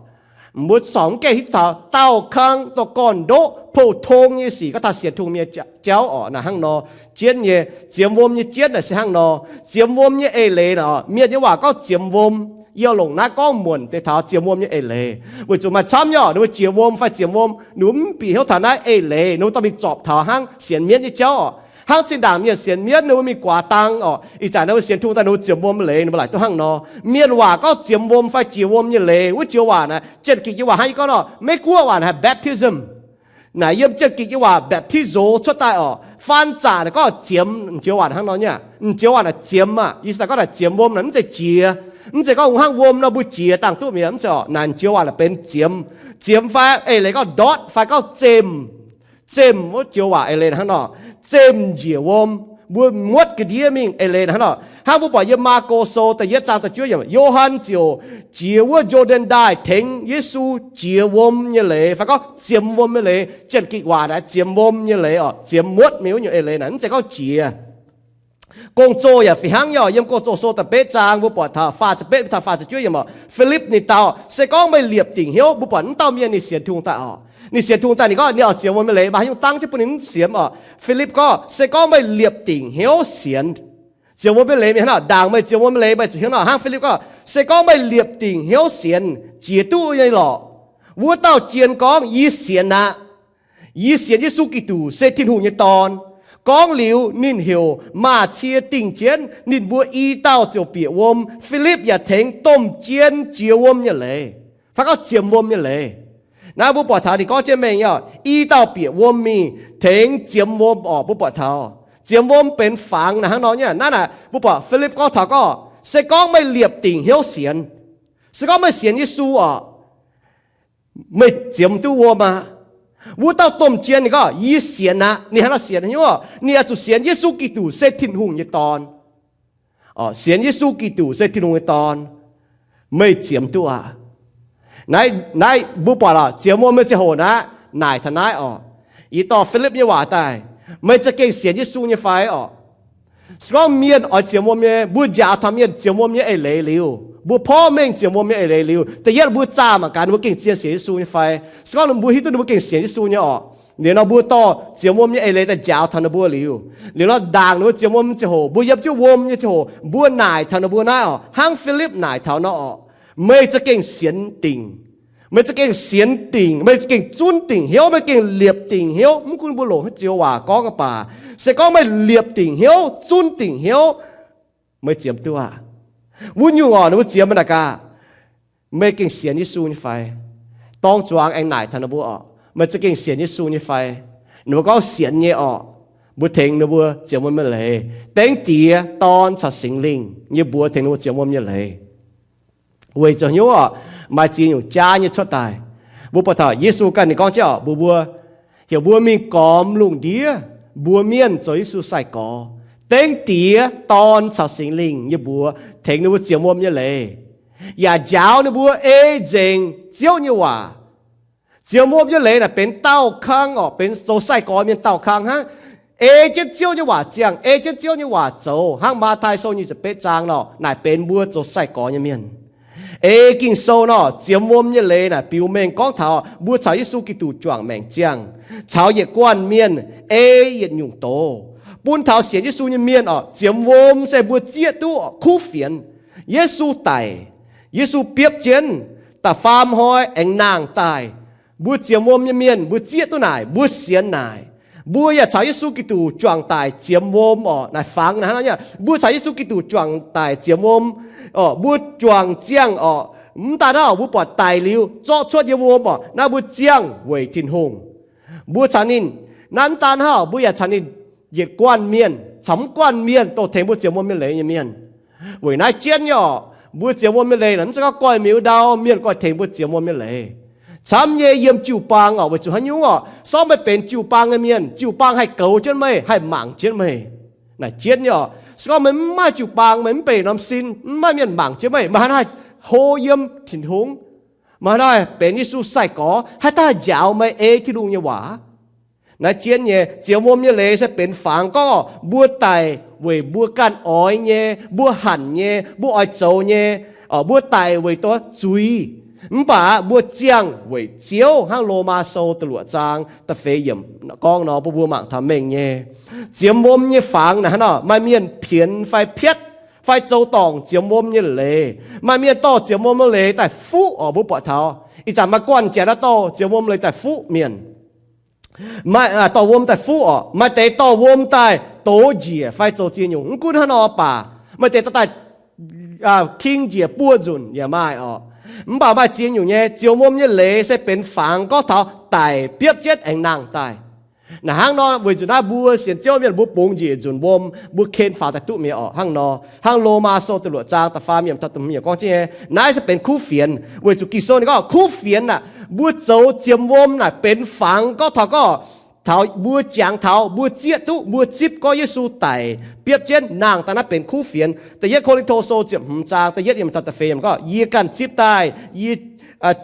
Mbuo corc mv gaengh hiuv duqv taux daauh kang dongh gorn-ndoqv pou-tong nyei sic, gorngv taux sienx Tin-Hungh nyei jauv orqc. Naaic hnangv nor, jienv nyei, ziemx wuom nyei jienv naaic se hnangv nor. Ziemx wuom nyei eix leiz naaic, mienh nyei waac gorngv ziemx wuom, yie longc naaiv gorngv muonc deix taux ziemx wuom nyei eix leiz, weic zuqc maaih camv nyei orqc, ninh mbuo jiex wuom fai ziemx wuom, ninh mbuo mv bieqc hnyouv taux naaiv eix leiz, ninh mbuo dorh mingh zorpc taux hnangv sienx mienv nyei jauv orqc. Hnangv zinh ndaangc mienh sienx mienv, ninh mbuo mingh guaax dang orqc. Ih zanc ninh mbuo sienx Tin-Hungh daaih, ninh mbuo ziemx wuom leiz, ninh mbuo laaic duqv hnangv nor. Mienh waac gorngv ziemx wuom fai jiex wuom nyei leiz, wuov joux waac naaic, Janx-Gikc nyei waac hnangv yie gorngv nor, Meiv-Guoqv waac naaic Baptism. Naaic yiem Janx-Gikc nyei waac baptizo cuotv daaih orqc. Faan zaqc naaic gorngv ziemx, joux waac hnangv nor nyei. Joux waac naaic ziemx aqv, yie se gorngv naaic ziemx wuom naaic mv zeiz jiex. Mv zeiz gorngv hnangv wuom nor mbuo jiex dangh duqv mi'aqv. Mv zeiz orqc. Naaic joux waac naaic benx ziemx. Ziemx fai eix leiz gorngv ndortv fai gorngv zemh. Zemh wuov joux waac eix leiz hnangv nor, zemh njiec wuom. Mbuo muotv ga'ndiev mingh eix leiz hnangv nor. Hnangv mbuo buatc yiem Maako Sou da'yietv zaang da'juov yiemc, Yo^han ziouc jiex wuov Yo^ndaen Ndaaih tengx Yesu jiex wuom nyei leiz fai gorngv ziemx wuom nyei leiz. Janx-Gikc waac naaic ziemx wuom nyei leiz orqc, ziemx muotv mingh wuov nyungc eix leiz naaic, mv zeiz gorngv jiex. Gong-Zoh yaac fih hnangv nyei orqc. Yiem Gong-Zoh Sou da'betv zaang mbuo buatc taux faah ziepc betv taux faah ziepc juov yiemc orqc, Filipv ninh dau, Se gorngv meih liepc dingc hnyouv, mbuo buatc mv dauh mienh ninh sienx Tin-Hungh daaih orqc. Ninh sienx Tin-Hungh daaih ninh gorngv ninh oix ziemx wuom nyei leiz, mv baac haaix nyungc dangv jienv bun ninh mv siemx orqc. Filipv gorngv, Se gorngv meih liepc dingc hnyouv sienx. Ziemx wuom nyei leiz mingh hnangv nor, ndaangc meih ziemx wuom nyei leiz meih zuqc hiuv nor. Hnangv Filipv gorngv, Se gorngv meih liepc dingc hnyouv sienx, jiex duqv nyei lorqc. Wuov dauh jien gorngv, Yie sienx aqv. Yie sienx Yesu Giduc se Tin-Hungh nyei Dorn. Gorngv liuz, ninh heuc maaz-cie dingh jienv ninh mbuo i dauh ziouc bieqc wuom. Filipv yaac tengx domh jien jiex wuom nyei leiz fai gorngv ziemx wuom nyei leiz. Naaiv mbuo buatc taux ninh gorngv jienv mengh nyei orqc, i dauh bieqc wuom mingh tengx ziemx wuom orqc. Mbuo buatc taux ziemx wuom benx fangx naaic hnangv nor nyei. Naaiv naaic mbuo buatc Filipv gorngv taux gorngv, Se gorngv meih liepc dingc hnyouv sienx, se gorngv meih sienx Yesu orqc, meih ziemx duqv wuom aqv. Wuov dauh domh jien ninh gorngv, Yie sienx aqv. Ninh hnangv nor sienx haaix nyungc? Ninh oix zuqc sienx Yesu Giduc se Tin-Hungh nyei Dorn. Sienx Yesu Giduc se Tin-Hungh nyei Dorn, meih ziemx duqv aqv. Naaiv, naaiv mbuo buatc orqc, ziemx wuom nyei ziangh hoc naaiv naaic taux naaiv orqc. Yie dorh Filipv nyei waac daaih, meih za'gengh sienx Yesu nyei fai orqc? Se gorngv mienh oix ziemx wuom nyei, mbuo njaaux taux mienh ziemx wuom nyei eix leiz liuz, mbuo porv mengh ziemx wuom nyei eix leiz liuz, da'yietv mbuo zaah mangc gaax ninh mbuo gengh zien sienx Yesu nyei fai. Se gorngv mbuo hiuv duqv ninh mbuo gengh sienx Yesu nyei orqc, liuz nor mbuo dorh ziemx wuom nyei eix leiz daaih njaaux taux ninh mbuo liuz, liuz nor ndaangc ninh mbuo ziemx wuom nyei ziangh hoc, mbuo yiem jienv wuom nyei ziangh hoc, mbuo naaic taux ninh mbuo naaiv orqc, hnangv Filipv naaic taux nor orqc, meih za'gengh sienx dingc. Meih za'gengh sienx dingc, meih za'gengh zunv dingc hnyouv, meih gengh liepc dingc hnyouv. Mv gunv mbuo longc haaix joux waac gorngv baac, se gorngv meih liepc dingc hnyouv, zunv dingc hnyouv, meih ziemx duqv aqv. Wuov nyungc orqc, ninh mbuo ziemx naaic gaax, meih gengh sienx Yesu nyei fai? Dorng zuangx aengx naaic taux ninh mbuo orqc, meih za'gengh sienx Yesu nyei fai? Ninh mbuo gorngv sienx nyei orqc, mbuo tengx ninh mbuo ziemx wuom nyei leiz. Dengv Diex, Dorn caux Singx Lingh nyei mbuox tengx ninh mbuo ziemx wuom nyei leiz. Weic zuqc hnyouv orqc, maaih ziex nyungc jaav nyei cuotv daaih. Mbuo buatc taux Yesu ganh ninh gorngv jienv orqc, mbuox mbuo, heuc mbuo mingh gormx lungh ndiev mbuox mienh zoux Yesu sai-gorx. Dengv Diex, Dorn caux Singx Lingh nyei mbuox tengx ninh mbuo ziemx wuom nyei leiz, yaac njaaux ninh mbuo ei nzengc Ziouv nyei waac. Ziemx wuom nyei leiz naaic benx daauh kang orqc, benx zoux sai-gorx mienh daauh kang hnangv. Ei jienv Ziouv nyei waac ziangh, ei jienv Ziouv nyei waac zoux, hnangv Matv^tai Sou nyic ziepc betv zaang nor, naaic benx mbuo zoux sai-gorx nyei mienh. Ei Ging-Sou nor, ziemx wuom nyei leiz naaic biux mengh gorngv taux mbuo caux Yesu Giduc juangc maengc ziangh, caux yietc guanh mienh ei yietc nyungc doz, bun taux sienx Yesu nyei mienh orqc, ziemx wuom se mbuo zieqv duqv kuv fienx. Yesu daic, Yesu biopv jienv, da'faam hnoi aengx nangh daaih. Mbuo ziemx wuom nyei mienh mbuo zieqv duqv naaic, mbuo sienx naaic. Mbuo yaac caux Yesu Giduc juangc daic ziemx wuom orqc. Naaic fangx naaic hnangv nor, mbuo caux Yesu Giduc juangc daic ziemx wuom orqc. Mbuo juangc ziangh orqc, mv daan hnangv mbuo buatc daic liuz zorqv cuotv nyei wuom orqc, naaiv mbuo ziangh weic Tin-Hungh. Mbuo caux ninh, naaiv mv daan hnangv, mbuo yaac caux ninh yietc guanh mienh, caux mv guanh mienh dongh tengx mbuo ziemx wuom nyei leiz nyei mienh. Weic naaiv jienv nyei orqc, mbuo ziemx wuom nyei leiz naaic mv zeiz gorngv goiv miuz ndau mienh goiv tengx mbuo ziemx wuom nyei leiz. Camv nyei, yiem jiu-baang orqc, weic zuqc haaix nyungc orqc? Se gorngv meih benx jiu-baang nyei mienh, jiu-baang haih goux jienv meih, haih mangc jienv meih. Naaic jienv nyei orqc, se gorngv meih mv maaih jiu-baang, meih mv benx norm sin, mv maaih mienh mangc jienv meih, meih haaix nor haih hlo yiem Tin-Hungh? Meih haaix nor haih benx Yesu sai-gorx? Haaix dauh haih njaaux meih ei Tin-Hungh nyei waac? Naaiv jienv nyei, ziemx wuom nyei leiz se benx fangx gorngv mbuo daic weic mbuo ganh oix nyei, mbuo hanc nyei, mbuo oix zoux nyei, mbuo daic weic dongh zuiz. Mv baac mbuo ziangh weic Ziouv, hnangv Lomaa Sou da'luoqc zaang da'feix yiemc gorngv nor, bun mbuo mangc taux mengh nyei. Ziemx wuom nyei fangx naaic hnangv nor, maaih mienh pienx fai pietv fai zoux dorngc ziemx wuom nyei leiz. Maaih mienh dorh ziemx wuom nyei leiz daaih fuqv orqc. Mbuo buatc taux ih zanc maaih guanh janx naaiv dorh ziemx wuom leiz daaih fuqv mienh. Maaih dorh wuom daaih fuqv orqc. Maaih deix dorh wuom daaih dox njiec fai zoux ziex nyungc. Mv gunv hnangv nor baac, maaih deix dorh daaih king njiec buo nzunc yaac maaih orqc. Mv baac maaih ziex nyungc nyei. Ziemx wuom nyei leiz se benx fangx gorngv taux daic biopv jienv aengx nangh daaih. Naaic hnangv nor, weic zuqc naaiv mbuo sienx Ziouv mienh mbuo bungx njiec nzunc wuom, mbuo ken faaux daaih duqv mi'aqv orqc. Hnangv nor, hnangv Lomaa sou da'luoqc zaang da'faam yiemc taux da'hmz yiemc gorngv jienv nyei, naaiv se benx kuv fienx, weic zuqc Ging-Sou ninh gorngv kuv fienx aeqv, mbuo zoux ziemx wuom naaic benx fangx gorngv taux gorngv taux mbuo jangx taux mbuo zieqv duqv mbuo zipv gorngv Yesu daic biopv jienv nangh daaih, naaiv benx kuv fienx. Da'yietv Ko^lin^to sou ziepc hmz zaang da'yietv yiemc taux da'feix yiemc gorngv, yie ganh zipv daaih, yie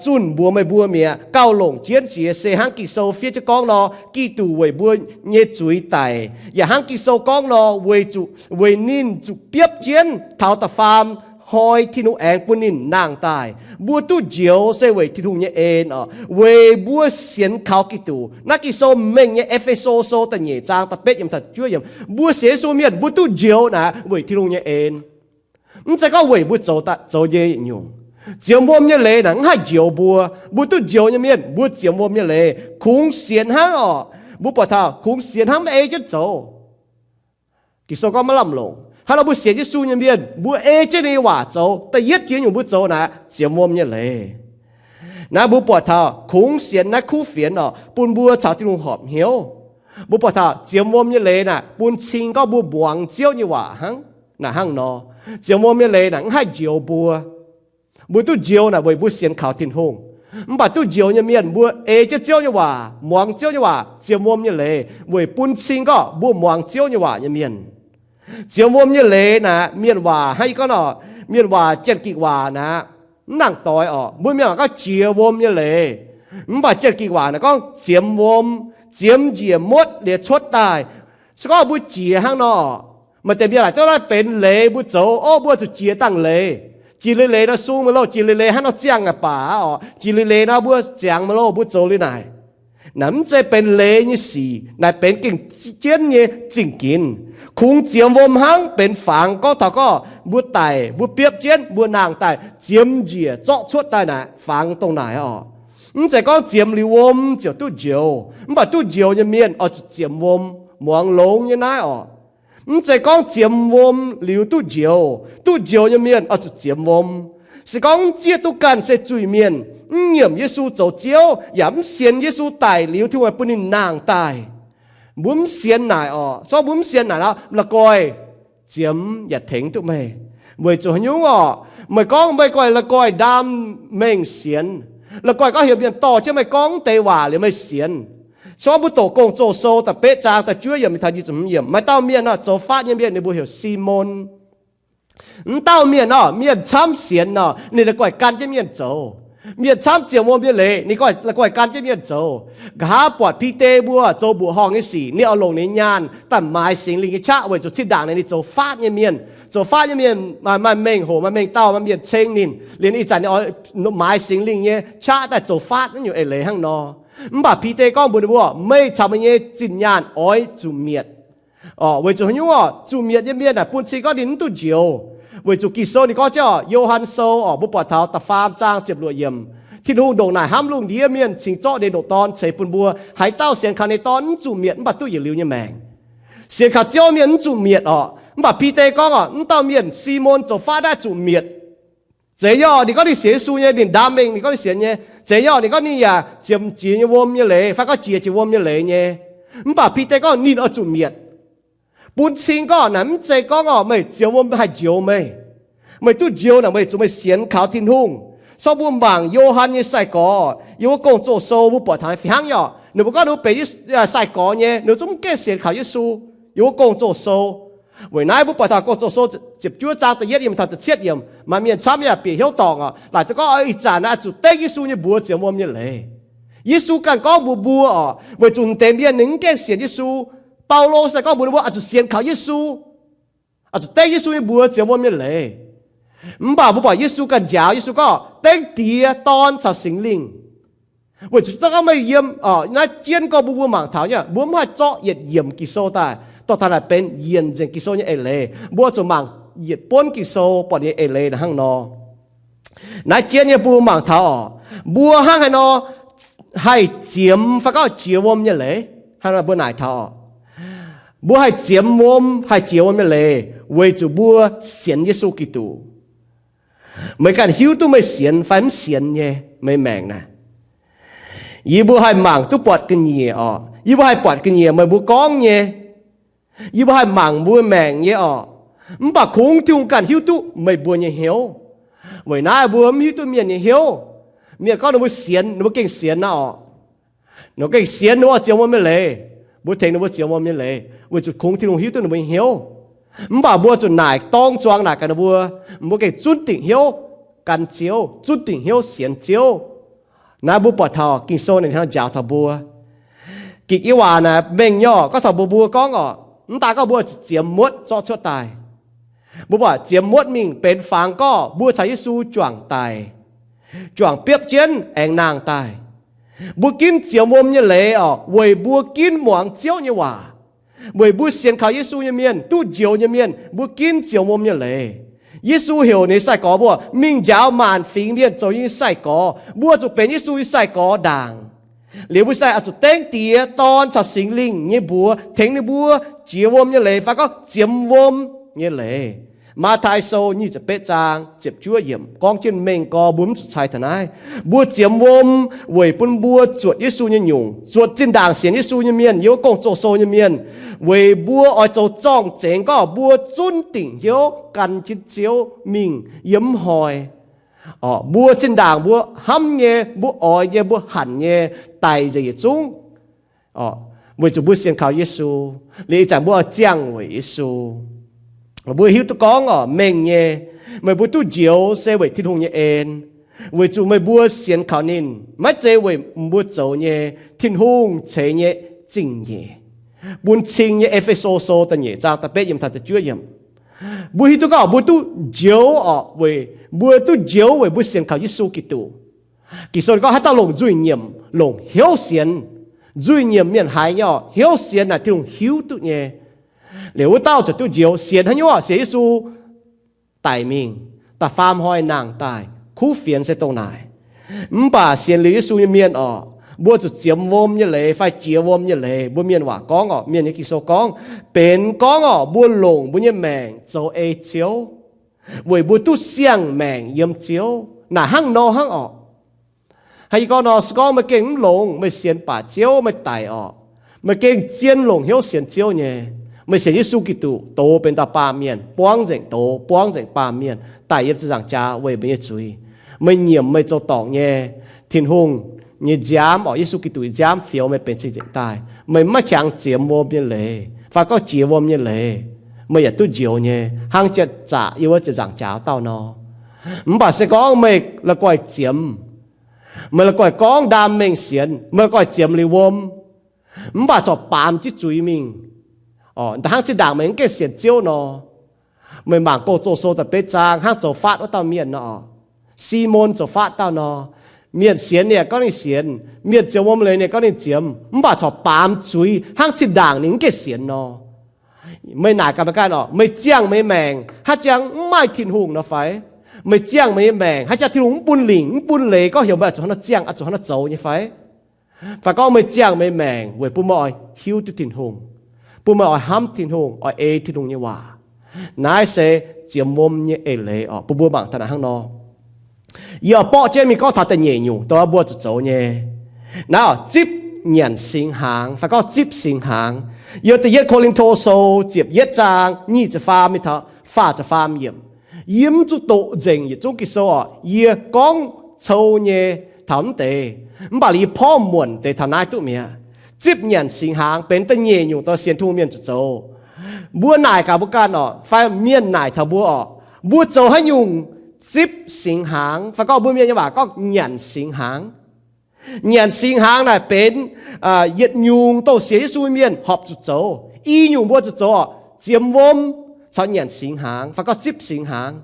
zunh mbuox meih mbuo mi'aqv, gauh longc jienv sic se hnangv Ging-Sou fiev jienv gorngv nor, Giduc weic mbuo nyei zuiz daic, yaac hnangv Ging-Sou gorngv nor, weic zuqc, weic ninh zuqc biopv jienv taux da'faam hnoi Tin-Hungh aengx bun ninh nangh daaih, mbuo duqv njoux se weic Tin-Hungh nyei en orqc, weic mbuo sienx kaux Giduc. Naaiv Ging-Sou mengh nyei E^fe^so sou da'nyeic zaang da'betv yiemc taux juov yiemc, mbuo sienx Yesu mienh mbuo duqv njoux naaic weic Tin-Hungh nyei en. Mv zeiz gorngv weic mbuo zoux, zoux nyei nyungc. Ziemx wuom nyei leiz naaic mv haih njoux mbuo. Mbuo duqv njoux nyei mienh mbuo ziemx wuom nyei leiz kungx sienx hnangv orqc. Mbuo buatc taux kungx sienx hnangv maiv ei jienv zoux. Ging-Sou gorngv maiv lamh longc. Hnangv nor mbuo sienx Yesu nyei mienh mbuo ei jienv ninh nyei waac zoux, da'yietv jiex nyungc mbuo zoux naaic ziemx wuom nyei leiz. Naaiv mbuo buatc taux kungx sienx naaiv kuv fienx orqc, bun mbuo caux Tin-Hungh horpc hnyouv. Mbuo buatc taux ziemx wuom nyei leiz naaic bun cing gorngv mbuo muangx Ziouv nyei waac hnangv. Naaic hnangv nor, ziemx wuom nyei leiz naaic mv haih njoux mbuo. Mbuo duqv njoux naaic weic mbuo sienx kaux Tin-Hungh. Mv baac duqv njoux nyei mienh mbuo ei jienv Ziouv nyei waac, muangx Ziouv nyei waac, ziemx wuom nyei leiz weic bun cing gorngv mbuo muangx Ziouv nyei waac nyei mienh. Ziemx wuom nyei leiz naaic mienh waac hnangv yie gorngv nor, mienh waac Janx-Gikc waac naaic mv nangc doix orqc. Mbuo mienh waac gorngv jiex wuom nyei leiz. Mv baac Janx-Gikc waac naaic gorngv ziemx wuom, ziemx njiec muotv liuz cuotv daaih. Se gorngv mbuo jiex hnangv nor, maaih deix mienh laaic duqv naaiv benx leiz mbuo zoux, o, mbuo zuqc jiex dangh leiz. Jiex liuz leiz nor sung maiv loh, jiex liuz leiz hnangv nor ziangh aqv baac orqc, jiex liuz leiz nor mbuo ziangx maiv loh, mbuo zoux liuz naaic. Naaic mv zeiz benx leiz nyei sic, naaic benx gengh jienv nyei zingh ginx. Kungx ziemx wuom hnangv benx fangx gorngv taux gorngv mbuo daic, mbuo biopv jienv, mbuo nangh daaih, ziemx njiec zorqv cuotv daaih naaic fangx dongh naaic orqc. Mv zeiz gorngv ziemx liuz wuom ziouc duqv njoux, mv baac duqv njoux nyei mienh oix zuqc ziemx wuom, muangx longx nyei naaiv orqc. Mv zeiz gorngv ziemx wuom liuz duqv njoux. Duqv njoux nyei mienh oix zuqc ziemx wuom. Se gorngv mv zieqv duqv ganh se zuiz-mienh, mv nyiemc Yesu zoux Ziouv, yaac mv sienx Yesu daic liuz Tin-Hungh bun ninh nangh daaih, mbuo mv sienx naaic orqc. Se gorngv mbuo mv sienx naaic nor, la'guaih ziemx yaac tengx duqv meih. Weic zuqc haaix nyungc orqc? Meih gorngv meih guaih la'guaih ndaam mengh sienx, la'guaih gorngv heuc mienh dorh jienv meih gorngv deix waac liuz meih sienx. Se gorngv mbuo doqc Gong-Zoh Sou da'betv zaang da'juov yiemc taux nyic ziepc hmz yiemc, maaih dauh mienh nor, zoux faatv nyei mienh ninh mbuo heuc Simon. Mv dauh mienh nor, mienh camv sienx nor, ninh la'guaih gan jienv mienh zoux. Mienh camv ziemx wuom nyei leiz, ninh la'guaih gan jienv mienh zoux. Nqa'haav buatc Bide mbuo zoux mbuoqc horngh nyei sic, ninh oix longc ninh nyei nyaanh daaih maaiz Singx Lingh nyei qaqv weic zuqc zinh ndaangc naaic ninh zoux faatv nyei mienh. Zoux faatv nyei mienh maaih mengh hoc, maaih mengh dauh, maaih mienh ceng ninh, liuz ninh ih zanc ninh oix maaiz Singx Lingh nyei qaqv daaih zoux faatv naaiv nyungc eix leiz hnangv nor. Mv baac Bide gorngv mbuox ninh mbuo, meih caux meih nyei zinh nyaanh oix zuqc mietc. Orqc, weic zuqc haaix nyungc orqc? Zuqc mietc nyei mienh naaic bun cing gorngv ninh mv duqv njoux. Weic zuqc Ging-Sou ninh gorngv jienv orqc, Yo^han Sou orqc, mbuo buatc taux da'faam zaang ziepc luoqc yiemc, Tin-Hungh ndongc naaic hnamv lungh ndiev mienh cingx zorqv ninh nyei ndoqc Dorn ceix bun mbuo, haaix dauh sienx kaux ninh nyei Dorn mv zuqc mietc mv baac duqv yietc liuz nyei maengc. Sienx kaux Ziouv mienh mv zuqc mietc orqc. Mv baac Bide gorngv orqc, mv dauh mienh Simon zoux faatv naaiv zuqc mietc. Zeiz nyei orqc, ninh gorngv ninh sienx Yesu nyei, ninh ndaam mengh ninh gorngv ninh sienx nyei. Zeiz nyei orqc, ninh gorngv ninh yaac ziemx jiex nyei wuom nyei leiz fai gorngv jiex jiex wuom nyei leiz nyei. Mv baac Bide gorngv ninh oix zuqc mietc. Bun cing gorngv naaic mv zeiz gorngv orqc, meih ziemx wuom haih njoux meih. Meih duqv njoux naaic meih zuqc meih sienx kaux Tin-Hungh. Se gorngv mbuo mangc Yo^han nyei sai-gorx, yiem wuov Gong-Zoh Sou mbuo buatc taux fih hnangv nyei orqc. Ninh mbuo gorngv ninh mbuo benx sai-gorx nyei, ninh mbuo zungv mv gaengh sienx kaux Yesu. Yiem wuov Gong-Zoh Sou, weic naaiv mbuo buatc taux Gong-Zoh Sou ziepc juov zaang da'yietv yiemc taux da'cietv yiemc, maaih mienh camv yaac bieqc hnyouv dorngc orqc, laaic duqv gorngv ih zanc naaiv oix zuqc dengv Yesu nyei mbuox ziemx wuom nyei leiz. Yesu ganh gorngv mbuox mbuo orqc, weic zuqc deix mienh ninh mv gaengh sienx Yesu. Baulo se gorngv mbuox ninh mbuo oix zuqc sienx kaux Yesu, oix zuqc dengv Yesu nyei mbuox ziemx wuom nyei leiz. Mv baac mbuo buatc Yesu ganh njaaux, Yesu gorngv dengv Diex, Dorn caux Singx Lingh. Weic zuqc se gorngv meih yiem naaiv jienv gorngv mbuo, mbuo mangc taux nyei, mbuo mv haih zorqv yietc yiemc Ging-Sou daaih dorh taux naaic benx yienc nzengc Ging-Sou nyei eix leiz. Mbuo zuqc mangc yietc buonv Ging-Sou buatc nyei eix leiz naaic hnangv nor. Naaiv jienv nyei mbuo mangc taux orqc, mbuo hnangv haaix nor haih ziemx fai gorngv jiex wuom nyei leiz. Hnangv nor mbuo naaic taux orqc, mbuo haih ziemx wuom, haih jiex wuom nyei leiz weic zuqc mbuo sienx Yesu Giduc. Meih ganh hiuv duqv meih sienx fai mv sienx nyei, meih maengc naaic. Yie mbuo haih mangc duqv buatc ga'nyiec orqc. Yie mbuo haih buatc ga'nyiec meih mbuo gorngv nyei. Yie mbuo haih mangc mbuo maengc nyei orqc. Mv baac kungx Tin-Hungh ganh hiuv duqv meih mbuo nyei hnyouv. Weic naaiv mbuo mv hiuv duqv mienh nyei hnyouv. Mienh gorngv ninh mbuo sienx, ninh mbuo gengh sienx naaiv orqc. Ninh mbuo gengh sienx ninh mbuo oix ziemx wuom nyei leiz. Mbuo tengx ninh mbuo ziemx wuom nyei leiz weic zuqc kungx Tin-Hungh hiuv duqv ninh mbuo nyei hnyouv. Mv baac mbuo zuqc naaic dorng zuangx naaic gaax ninh mbuo, mbuo gengh zunv dingc hnyouv gan Ziouv, zunv dingc hnyouv sienx Ziouv. Naaiv mbuo buatc taux Ging-Sou ninh hnangv njaaux taux mbuo. Gikc nyei waac naaic mengh nyei orqc, gorngv taux mbuo, mbuo gorngv orqc, mv daaih gorngv mbuo zuqc ziemx muotv zorqv cuotv daaih. Mbuo buatc ziemx muotv mingh benx fangx gorngv mbuo caux Yesu juangc daic, juangc biopv jienv aengx nangh daaih. Mbuo ginv ziemx wuom nyei leiz orqc, weic mbuo ginv muangx Ziouv nyei waac. Weic mbuo sienx kaux Yesu nyei mienh, duqv njoux nyei mienh, mbuo ginv ziemx wuom nyei leiz. Yesu heuc ninh sai-gorx mbuo mingh njaaux maanc fingx mienh zoux nyei sai-gorx. Mbuo zuqc benx Yesu nyei sai-gorx ndaangc. Liuz mbuo sai oix zuqc dengv Diex, Dorn caux Singx Lingh nyei mbuox tengx ninh mbuo jiex wuom nyei leiz fai gorngv ziemx wuom nyei leiz. Matv^taai Sou nyic ziepc betv zaang ziepc juov yiemc gorngv jienv mengh gorx, mbuo mv zuqc cai taux naaiv. Mbuo ziemx wuom weic bun mbuo zuotc Yesu nyei nyungc, zuotc zinh ndaangc sienx Yesu nyei mienh, yiem wuov gong-zoh sou nyei mienh, weic mbuo oix zoux zorng-zengx gorngv mbuo zunv dingc hnyouv gan jienv Ziouv mingh yiem mv hnoi. Orqc, mbuo zinh ndaangc mbuo hnamv nyei, mbuo oix nyei, mbuo hanc nyei, daic nzengc yietc zungv. Orqc, weic zuqc mbuo sienx kaux Yesu, liuz ih zanc mbuo oix ziangh weic Yesu. Mbuo hiuv duqv gorngv orqc, mengh nyei, meih mbuo duqv njoux se weic Tin-Hungh nyei en, weic zuqc meih mbuo sienx kaux ninh, maiv zeiz weic mbuo zoux nyei. Tin-Hungh ceix nyei zingh nyeic, bun cing nyei. E^fe^so Sou da'nyeic zaang da'betv yiemc taux da'juov yiemc. Mbuo hiuv duqv gorngv mbuo duqv njoux orqc, weic mbuo duqv njoux weic mbuo sienx kaux Yesu Giduc. Ging-Sou gorngv haaix dauh longc nzuih nyiemc longc hnyouv sienx, nzuih nyiemc mienh haiz nyei orqc, hnyouv sienx naaic Tin-Hungh hiuv duqv nyei. Liuz wuov dauh ziouc duqv njoux. Sienx haaix nyungc orqc? Sienx Yesu daic mingh, da'faam hnoi nangh daaih, kuv fienx se dongh naaic. Mv baac sienx liuz Yesu nyei mienh orqc, mbuo zuqc ziemx wuom nyei leiz fai jiex wuom nyei leiz. Mbuo mienh waac gorngv orqc, mienh nyei Ging-Sou gorngv, benx gorngv orqc, mbuo longc mbuo nyei maengc zoux ei Ziouv, weic mbuo duqv siang-maengc yiem Ziouv. Naaic hnangv nor hnangv orqc. Hnangv yie gorngv nor, se gorngv meih gengh mv longx, meih sienx baac Ziouv, meih daic orqc, meih gengh zien longc hnyouv sienx Ziouv nyei. Meih sienx Yesu Giduc, doz benx dauh baamh mienh, buangv nzengc doz, buangv nzengc baamh mienh, daic yiem ziepc nzaangc jaax weic meih nyei zuiz. Meih nyiemc meih zoux dorngc nyei, Tin-Hungh nyei nziaamv orqc, Yesu Giduc nyei nziaamv fioux meih benx cing-nzengc daaih. Meih maiv qangx ziemx wuom nyei leiz fai gorngv jiex wuom nyei leiz, meih yaac duqv njoux nyei, hnangv janx-zaqc yiem wuov ziepc nzaangc jaax dauh nor. Mv baac se gorngv meih la'guaih ziemx, meih la'guaih gorngv ndaam mengh sienx, meih la'guaih ziemx liuz wuom, mv baac corc baamz jienv zuiz mingh, hnangv zinh ndaangc meih mv gaengh sienx Ziouv nor. Meih mangc Gong-Zoh Sou da'betv zaang hnangv zoux faatv wuov dauh mienh nor. Simon zoux faatv dauh nor. Mienh sienx ninh gorngv ninh sienx, mienh ziemx wuom leiz ninh gorngv ninh ziemx, mv baac corc baamz zuiz hnangv zinh ndaangc ninh mv gaengh sienx nor. Meih naaic gaax meih ganh orqc, meih ziangh meih maengc haaix jangx mv maaih Tin-Hungh nor fai? Meih ziangh meih nyei maengc haaix jangx Tin-Hungh mv bun lingc mv bun leiz gorngv heuc meih zuqc hnangv nor ziangh, zuqc hnangv nor zoux nyei fai? Fai gorngv meih ziangh meih maengc weic bun meih oix hiuv duqv Tin-Hungh, bun meih oix hnamv Tin-Hungh, oix ei Tin-Hungh nyei waac. Naaiv se ziemx wuom nyei eix leiz orqc, bun mbuo mangc taux naaic hnangv nor. Yie oix borqv jienv mingh gorngv taux da'nyeic nyungc dongh mbuo zuqc zoux nyei. Naaiv orqc, zipv nyanc singx hnaangx fai gorngv zipv singx hnaangx. Yiem da'yietv Ko^lin^to Sou ziepc yietv zaang nyic ziepc faam mingh taux faah ziepc faam yiemc. Yie mv zuqc doqc nzengc yietc zungv Ging-Sou orqc, yie gorngv cou nyei taux mv deix, mv baac yie porv muonc deix taux naaiv duqv mi'aqv. Zipv nyanc singx hnaangx benx da'nyeic nyungc dongh sienx Tin-Hungh mienh zuqc zoux. Mbuo naaic gaax mbuo ganh orqc, fai mienh naaic taux mbuo orqc, mbuo zoux haaix nyungc zipv singx hnaangx, fai gorngv mbuo mienh nyei waac gorngv nyanc singx hnaangx. Nyanc singx hnaangx naaic benx yietc nyungc dongh sienx Yesu mienh horpc zuqc zoux. I nyungc mbuo zuqc zoux orqc, ziemx wuom caux nyanc singx hnaangx fai gorngv zipv singx hnaangx.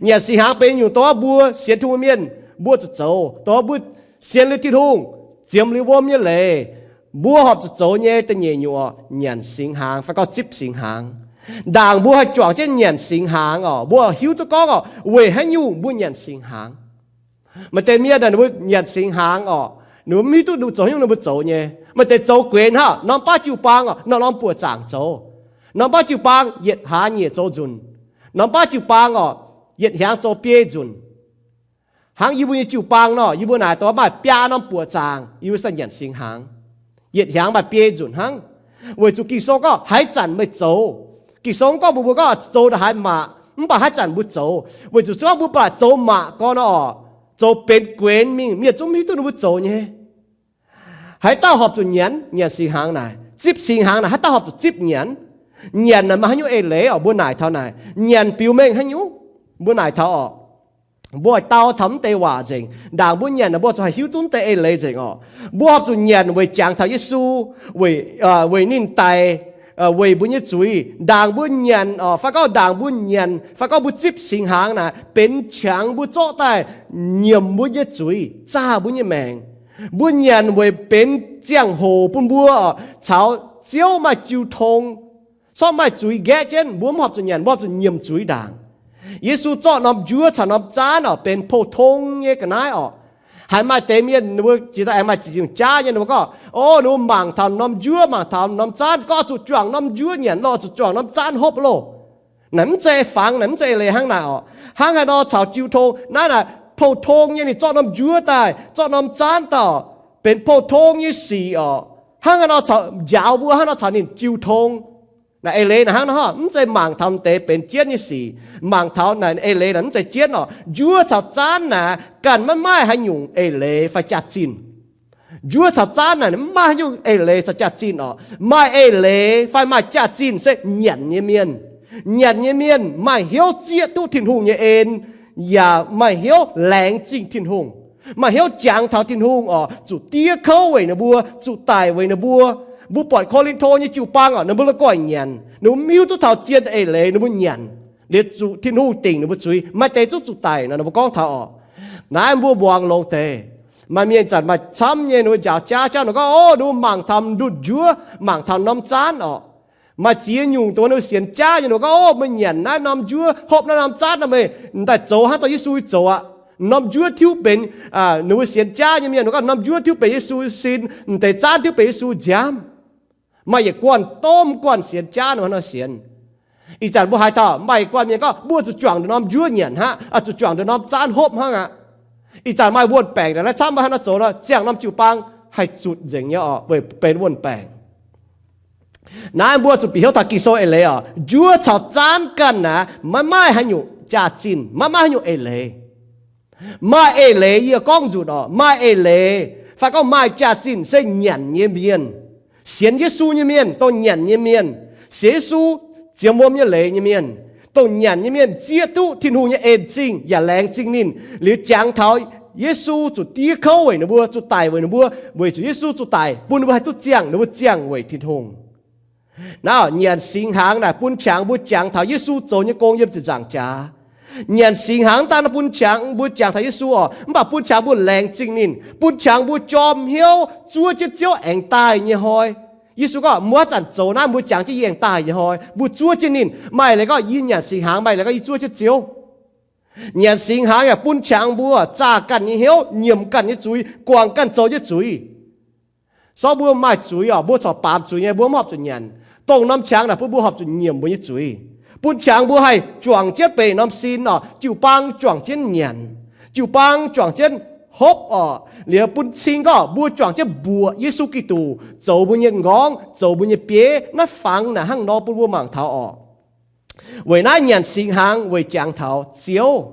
Nyanc singx hnaangx benx nyungc dongh mbuo sienx Tin-Hungh mienh mbuo zuqc zoux, dongh mbuo sienx liuz Tin-Hungh, ziemx liuz wuom nyei leiz, mbuo horpc zuqc zoux nyei da'nyeic nyungc orqc, nyanc singx hnaangx fai gorngv zipv singx hnaangx. Ndaangc mbuo haih juangc jienv nyanc singx hnaangx orqc, mbuo hiuv duqv gorngv orqc, weic haaix nyungc mbuo nyanc singx hnaangx. Maaih deix mienh ninh mbuo nyanc singx hnaangx orqc, ninh mbuo mv hiuv duqv ninh mbuo zoux haaix nyungc ninh mbuo zoux nyei. Maaih deix zoux guenx hnangv, norm baav jiu-baang orqc, norm-norm buoqc zaangc zoux. Norm baav jiu-baang yietc hlaax nyeic zoux nzunc. Norm baav jiu-baang orqc, yietc hnyangx zoux biei nzunc. Hnangv yie mbuo nyei jiu-baang nor, yie mbuo naaic dongh maaih biaa norm buoqc zaangc, yie mbuo sai nyanc singx hnaangx. Yietc hnyangx maaih biei nzunc hnangv. Weic zuqc Ging-Sou gorngv haaix zanc meih zoux, Ging-Sou mv gorngv mbuox mbuo gorngv zoux ndongc haaix maac, mv baac haaix zanc mbuo zoux. Weic zuqc se gorngv mbuo baac zoux maac gorn oc, zoux benx guenx mingh, mienh zungv mv hiuv duqv ninh mbuo zoux nyei. Haaix dauh horpc zuqc nyanc, nyanc singx hnaangx naaic, zipv singx hnaangx naaic, haaix dauh horpc zuqc zipv nyanc? Nyanc naaic maaih haaix nyungc eix leiz oc? Mbuo naaic taux naaic, nyanc biux mengh haaix nyungc? Mbuo naaic taux oc, mbuo oix dau taux mv deix waac nzengc. Ndaangc mbuo nyanc naaic mbuo zuqc haih hiuv duqv mv deix eix leiz nzengc oc. Mbuo horpc zuqc nyanc weic jangx taux Yesu, weic, weic ninh daic weic mbuo nyei zuiz. Ndaangc mbuo nyanc oc, fai gorngv ndaangc mbuo nyanc, fai gorngv mbuo zipv singx hnaangx naaic, benx qangx mbuo zorqv daaih nyiemc mbuo nyei zuiz, zaah mbuo nyei maengc. Mbuo nyanc weic benx ziangh hoc bun mbuo caux Ziouv maaih jiu tong. Corc maaih zuiz nqaeqv jienv, mbuo mv horpc zuqc nyanc, mbuo horpc zuqc nyiemc zuiz ndaangc. Yesu zorqv norm njuov caux norm zaanv oc, benx pou-tong nyei ga'naaiv oc. Haiz maaih deix mienh ninh mbuo ziex dauh aengx maaih ziex nyungc jaav nyei, ninh mbuo gorngv, o, ninh mbuo mangc taux norm njuov, mangc taux norm zaanv, gorngv oix zuqc juangc norm njuov nyanc loh, oix zuqc juangc norm zaanv hopv loh. Naaic mv zeiz fangx, naaic mv zeiz eix leiz hnangv naaic oc. Hnangv haaix nor caux jiu tong naaiv naaic, pou-tong nyei ninh zorqv norm njuov daaih, zorqv norm zaanv daaih, benx pou-tong nyei sic oc. Hnangv haaix nor caux njaaux mbuo, hnangv nor caux ninh jiu tong. Naaic eix leiz naaic hnangv nor, mv zeiz mangc taux deix benx jienv nyei sic. Mangc taux naaic eix leiz naaic mv zeiz jienv oc. Njuov caux zaanv naaic ganh maiv maaih haaix nyungc eix leiz fai jaax-zinh. Njuov caux zaanv naaic mv maaih haaix nyungc eix leiz caux jaax-zinh oc. Maaih eix leiz fai maaih jaax-zinh se nyanc nyei mienh. Nyanc nyei mienh maaih hnyouv zieqv duqv Tin-Hungh nyei en, yaac maaih hnyouv laengz zingh Tin-Hungh, maaih hnyouv jangx taux Tin-Hungh oc, zuqc diev kouv weic ninh mbuo, zuqc daic weic ninh mbuo. Mbuo buatc Ko^lin^to nyei jiu-baang oc, ninh mbuo la'guaih nyanc, ninh mbuo mv hiuv duqv taux zien eix leiz, ninh mbuo nyanc liuz zuqc Tin-Hungh dingc ninh mbuo zuiz, maaih deix zungv zuqc daic nor, ninh mbuo gorngv taux oc. Naaiv mbuo muangx longx deix. Maaih mienh zanc maaih camv nyei ninh mbuo njaaux jaav jauv, ninh gorngv, o, ninh mbuo mangc taux ndunh njuov, mangc taux norm zaanv oc. Maaih ziex nyungc dongh ninh mbuo sienx jaav nyei, ninh mbuo gorngv, o, meih nyanc naaiv norm njuov, hopv naaiv norm zaanv nor, meih m'daaih zoux hnangv dorh Yesu zoux aqv. Norm njuov tiuv benx, ninh mbuo sienx jaav nyei mienh gorngv norm njuov tiuv benx Yesu sin, m'deix zaanv tiuv benx Yesu nziaamv. Maaih yietc guanh domh guanh sienx jaav ninh mbuo hnangv nor sienx. Ih zanc mbuo haaix dauh maaih yietc guanh mienh gorngv mbuo zuqc juangc nduqc norm njuov nyanc hnangv, zuqc juangc nduqc norm zaanv hopv hnangv aqv. Ih zanc maaih wuon-baengc naaic, naaiv camv mbuo hnangv nor zoux nor, ziangh norm jiu-baang haih zutc nzengc nyei oc, weic benx wuon-baengc. Naaiv mbuo zuqc bieqc hnyouv taux Ging-Sou eix leiz oc. Njuov caux zaanv ganh naaic maiv maaih haaix nyungc jaax-zinh, maiv maaih haaix nyungc eix leiz. Maaih eix leiz yie gorngv nzunc oc, maaih eix leiz fai gorngv maaih jaax-zinh se nyanc nyei mienh. Sienx Yesu nyei mienh, dongh nyanc nyei mienh, sienx Yesu, ziemx wuom nyei leiz nyei mienh, dongh nyanc nyei mienh zieqv duqv Tin-Hungh nyei en-zingh yaac laengz zingh ninh, liuz jangx taux Yesu zuqc diev kouv weic ninh mbuo, zuqc daic weic ninh mbuo, weic zuqc Yesu zuqc daic bun ninh mbuo haih duqv ziangh, ninh mbuo ziangh weic Tin-Hungh. Naaiv nyanc singx hnaangx naaic bun qangx mbuo jangx taux Yesu zoux nyei gong yiem ziepc nzaangc jaax. Nyanc singx hnaangx daaih bun qangx mbuo jangx taux Yesu oc, mv baac bun qangx mbuo laengz zingh ninh, bun qangx mbuo jorm hnyouv zuov jienv Ziouv aengx daaih nyei hnoi. Yesu gorngv mbuo haaix zanc zoux naaiv mbuo jangx jienv yie aengx daaih nyei hnoi, mbuo zuov jienv ninh. Maaih leiz gorngv yie nyanc singx hnaangx, maaih leiz gorngv yie zuov jienv Ziouv. Nyanc singx hnaangx yaac bun qangx mbuo zaah ganh nyei hnyouv, nyiemc ganh nyei zuiz, guangc ganh zoux jienv zuiz. Sorv mbuo maaih zuiz oc, mbuo corc baamz zuiz nyei, mbuo mv horpc zuqc nyanc. Dongh norm qangx naaic bun mbuo horpc zuqc nyiemc mbuo nyei zuiz, bun qangx mbuo haih juangc jienv benx norm sin oc, jiu-baang juangc jienv nyanc, jiu-baang juangc jienv hopv oc. Liuz bun cing gorngv mbuo juangc jienv mbuoqc Yesu Giduc zoux mbuo nyei nqorngv, zoux mbuo nyei bieiv. Naaiv fangx naaic hnangv nor bun mbuo mangc taux oc. Weic naaiv nyanc singx hnaangx weic jangx taux Ziouv.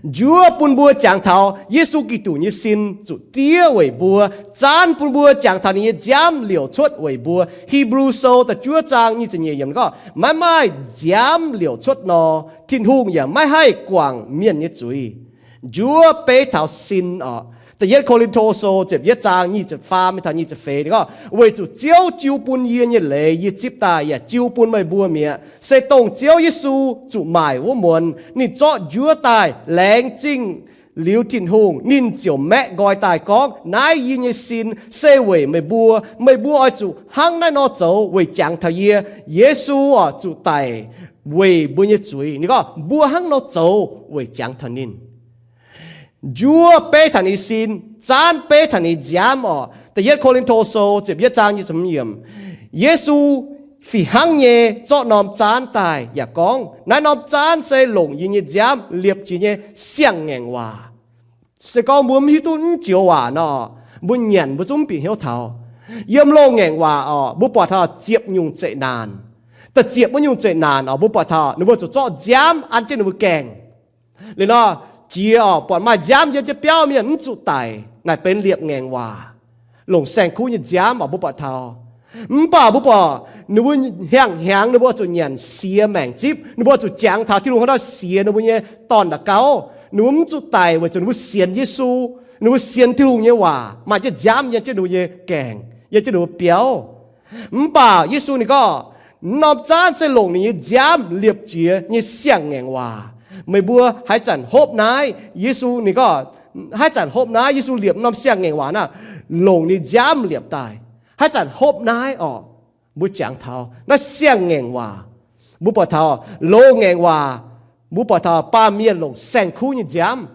Njuov bun mbuo jangx taux Yesu Giduc nyei sin zuqc diev weic mbuo. Zaanv bun mbuo jangx taux ninh nyei nziaamv liouc cuotv weic mbuo. Hipv^lu Sou da'juov zaang nyic ziepc nyeic yiemc gorngv, maiv maaih nziaamv liouc cuotv nor, Tin-Hungh yaac maiv haih guangc mienh nyei zuiz. Njuov beiv taux sin oc. Da'yietv Ko^lin^to Sou ziepc yietv zaang nyic ziepc faam mingh taux nyic ziepc feix ninh gorngv, weic zuqc Ziouv jiu bun yie nyei leiz yie zipv daaih yaac jiu bun meih mbuo mi'aqv. Se dongh Ziouv Yesu zuqc maaic wuov muonz ninh zorqv njuov daaih laengz zingh liuz Tin-Hungh, ninh ziouc maeqv nqoi daaih gorngv, naaiv yie nyei sin se weic meih mbuo. Meih mbuo oix zuqc hnangv naaiv nor zoux weic jangx taux yie. Yesu oc zuqc daic weic mbuo nyei zuiz. Ninh gorngv mbuo hnangv nor zoux weic jangx taux ninh. Njuov beiv taux ninh sin, zaanv beiv taux ninh nziaamv oc. Da'yietv Ko^lin^to Sou ziepc yietv zaang nyic ziepc hmz yiemc. Yesu fih hnangv nyei zorqv norm zaanv daaih yaac gorngv, naaiv norm zaanv se longc yie nyei nziaamv liepc jiex nyei siang-ngaengc waac. Se gorngv mbuo mv hiuv duqv naaiv joux waac nor, mbuo nyanc mbuo zungv mv bieqc hnyouv taux. Yiem loz-ngaengc waac orqc, mbuo buatc taux ziepc nyungc zeqc naanc. Da'ziepc wuov nyungc zeqc naanc orqc, mbuo buatc taux ninh mbuo zuqc zorqv nziaamv an jienv ninh mbuo gaengh. Liuz nor, jiex orqc, buatc maaih nziaamv yiem jienv biauv mienh mv zuqc daic, naaic benx liepc ngaengc waac, longc saeng-kuv nyei nziaamv orqc, mbuo buatc taux. Mv baac mbuo buatc ninh mbuo hnyangx-hnyangx ninh mbuo zuqc nyanc siex maengc zipv, ninh mbuo zuqc jangx taux Tin-Hungh haaix dauh siex ninh mbuo nyei dorn-da'gauv, ninh mbuo mv zuqc daic weic zuqc ninh mbuo sienx Yesu, ninh mbuo sienx Tin-Hungh nyei waac, maaih jienv nziaamv yiem jienv ninh mbuo nyei gaengh, yiem jienv ninh mbuo biauv. Mv baac Yesu ninh gorngv, norm zaanv se longc ninh nyei nziaamv liepc jiez nyei siang-ngaengc waac. Meih mbuo haaix zanc hopv naaiv, Yesu ninh gorngv, haaix zanc hopv naaiv, Yesu liepc norm siang-ngaengc waac naaiv, longc ninh nziaamv liepc daaih. Haaix zanc hopv naaiv orqc, mbuo jangx taux naaiv siang-ngaengc waac. Mbuo buatc taux loz-ngaengc waac, mbuo buatc taux baamh mienh longc saeng-kuv nyei nziaamv.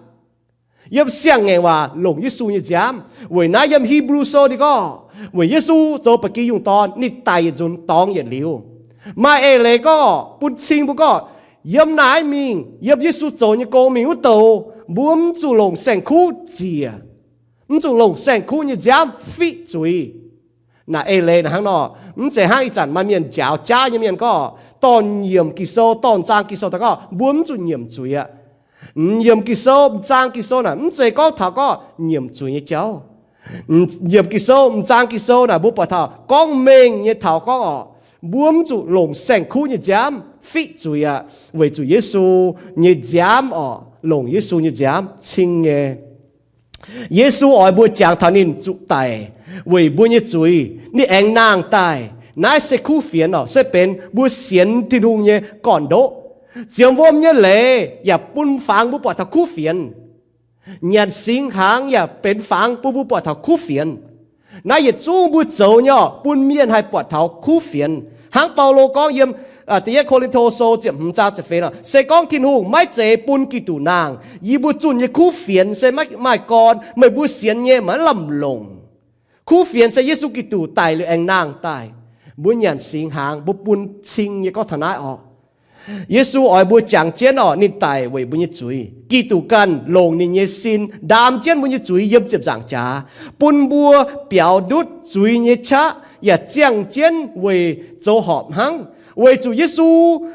Yiem siang-ngaengc waac longc Yesu nyei nziaamv. Weic naaiv yiem Hipv^lu Sou ninh gorngv, weic Yesu zoux ba'gi yungh dorn, ninh daic yietc nzunc dorngx yietc liuz. Maaih eix leiz gorngv, bun cing mbuo gorngv, yiem naaiv mingh, yiem Yesu zoux nyei gong mingh wuov douz, mbuo mv zuqc longc saeng-kuv ziec, mv zuqc longc saeng-kuv nyei nziaamv fiqv zuiz. Naaic eix leiz naaic hnangv nor, mv zeiz hnangv ih zanc maaih mienh njaaux jaav nyei mienh gorngv, dorh nyiemc Ging-Sou, dorh m'zaang Ging-Sou daaih gorngv mbuo mv zuqc nyiemc zuiz aqv. Nyiemc Ging-Sou, m'zaang Ging-Sou naaic mv zeiz gorngv taux gorngv nyiemc zuiz nyei jauv. Nyiemc Ging-Sou, m'zaang Ging-Sou naaic mbuo buatc taux gorngv mengh nyei taux gorngv orqc, mbuo mv zuqc longc saeng-kuv nyei nziaamv fiqv zuiz aqv, weic zuqc Yesu nyei nziaamv orqc, longc Yesu nyei nziaamv cing nyei. Yesu oix mbuo jangx taux ninh zuqc daic weic mbuo nyei zuiz, ninh aengx nangh daaih. Naaiv se kuv fienx orqc, se benx mbuo sienx Tin-Hungh nyei gorn-ndoqv. Ziemx wuom nyei leiz yaac bun fangx mbuo buatc taux kuv fienx. Nyanc singx hnaangx yaac benx fangx bun mbuo buatc taux kuv fienx. Naaiv yietc zungv mbuo zoux nyei orqc, bun mienh haih buatc taux kuv fienx. Hnangv Baulo gorngv yiem Da'yietv Ko^lin^to Sou ziepc hmz zaang ziepc feix nor, se gorngv Tin-Hungh maiv zeiz bun Giduc nangh, yie mbuo zunh nyei kuv fienx se maiv maaih gorn, meih mbuo sienx nyei maiv lamh longc. Kuv fienx se Yesu Giduc daic liuz aengx nangh daaih. Mbuo nyanc singx hnaangx, mbuo bun cing nyei gorngv taux naaiv orqc. Yesu oix mbuo jangx jienv orqc, ninh daic weic mbuo nyei zuiz. Giduc ganh longc ninh nyei sin ndaam jienv mbuo nyei zuiz yiem ziepc nzaangc jaax, bun mbuo biaux ndutv zuiz nyei qaqv yaac ziangh jienv weic zoux horpc hnangv. Weic zuqc Yesu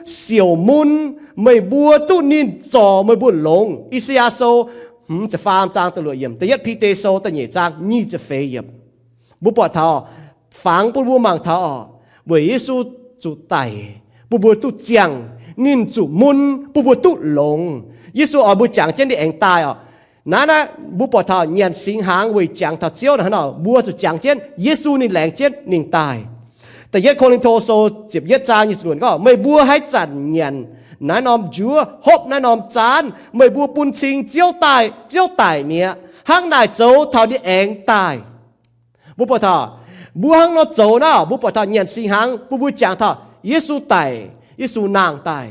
siouc mun, meih mbuo duqv ninh zorc meih mbuo longx. I^saa^yaa Sou hmz ziepc faam zaang da'luoqc yiemc, Da'yietv Bide Sou da'nyeic zaang nyic ziepc feix yiemc. Mbuo buatc taux, fangx bun mbuo mangc taux orqc, weic Yesu zuqc daic bun mbuo duqv ziangh, ninh zuqc mun bun mbuo duqv longx. Yesu oix mbuo jangx jienv ninh aengx daaih orqc. Naaiv naaiv mbuo buatc taux nyanc singx hnaangx weic jangx taux Ziouv naaic hnangv nor, mbuo zuqc jangx jienv Yesu ninh laengz jienv ninh daaih. Da'yietv Ko^lin^to Sou ziepc yietv zaang nyic ziepc luoqc gorngv, meih mbuo haaix zanc nyanc naaiv norm njuov, hopv naaiv norm zaanv, meih mbuo bun cing Ziouv daaih, Ziouv daic mi'aqv. Hnangv naaic zoux taux ninh aengx daaih. Mbuo buatc taux, mbuo hnangv nor zoux naaiv, mbuo buatc taux nyanc singx hnaangx bun mbuo jangx taux Yesu daic, Yesu nangh daaih,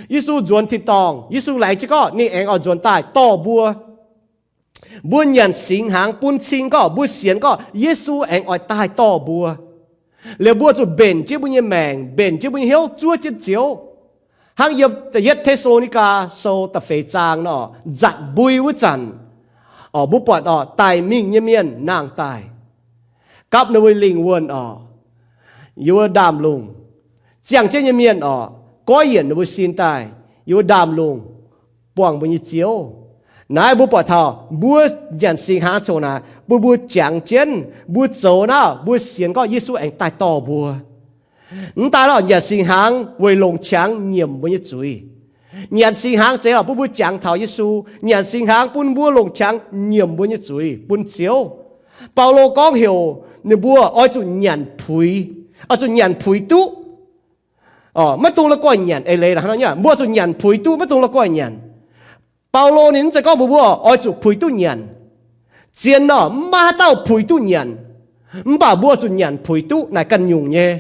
Yesu nzuonx tin-dorngh, Yesu laengz jienv gorngv ninh aengx oix nzuonx daaih dorh mbuo. Mbuo nyanc singx hnaangx bun cing gorngv mbuo sienx gorngv Yesu aengx oix daaih dorh mbuo. Liuz mbuo zuqc mbenc jienv mbuo nyei maengc, mbenc jienv mbuo nyei hnyouv zuov jienv Ziouv. Hnangv yiem Da'yietv Te^saa^lo^ni^gaa Sou da'feix zaang nor, nzatc mbui wuov zanc, orqc, mbuo buatc orqc, daic mingh nyei mienh nangh daaih, gapv ninh mbuo lingh wuonh orqc, yiem wuov ndaamv-lungh. Ziangh jienv nyei mienh orqc, goiv yienc ninh mbuo sin daaih, yiem wuov ndaamv-lungh buangh mbuo nyei Ziouv. Naaiv mbuo buatc taux mbuo nyanc singx hnaangx coc naaic bun mbuo jangx jienv, mbuo zoux naaiv, mbuo sienx gorngv Yesu aengx daaih dorh mbuo. Mv daaih lorqc, nyanc singx hnaangx weic longc qangx nyiemc mbuo nyei zuiz. Nyanc singx hnaangx zeiz lorqc bun mbuo jangx taux Yesu. Nyanc singx hnaangx bun mbuo longc qangx nyiemc mbuo nyei zuiz bun Ziouv. Baulo gorngv heuc ninh mbuo oix zuqc nyanc puix, oix zuqc nyanc puix duqv. Maiv dungx la'guaih nyanc. Eix leiz hnangv nor, mbuo zuqc nyanc puix duqv, maiv dungx la'guaih nyanc. Baulo ninh mv zeiz gorngv mbuo, mbuo oix zuqc puix duqv nyanc. Zien nor, maiv maaih haaix dauh puix duqv nyanc. Mv baac mbuo zuqc nyanc puix duqv naaic ganh nyungc nyei.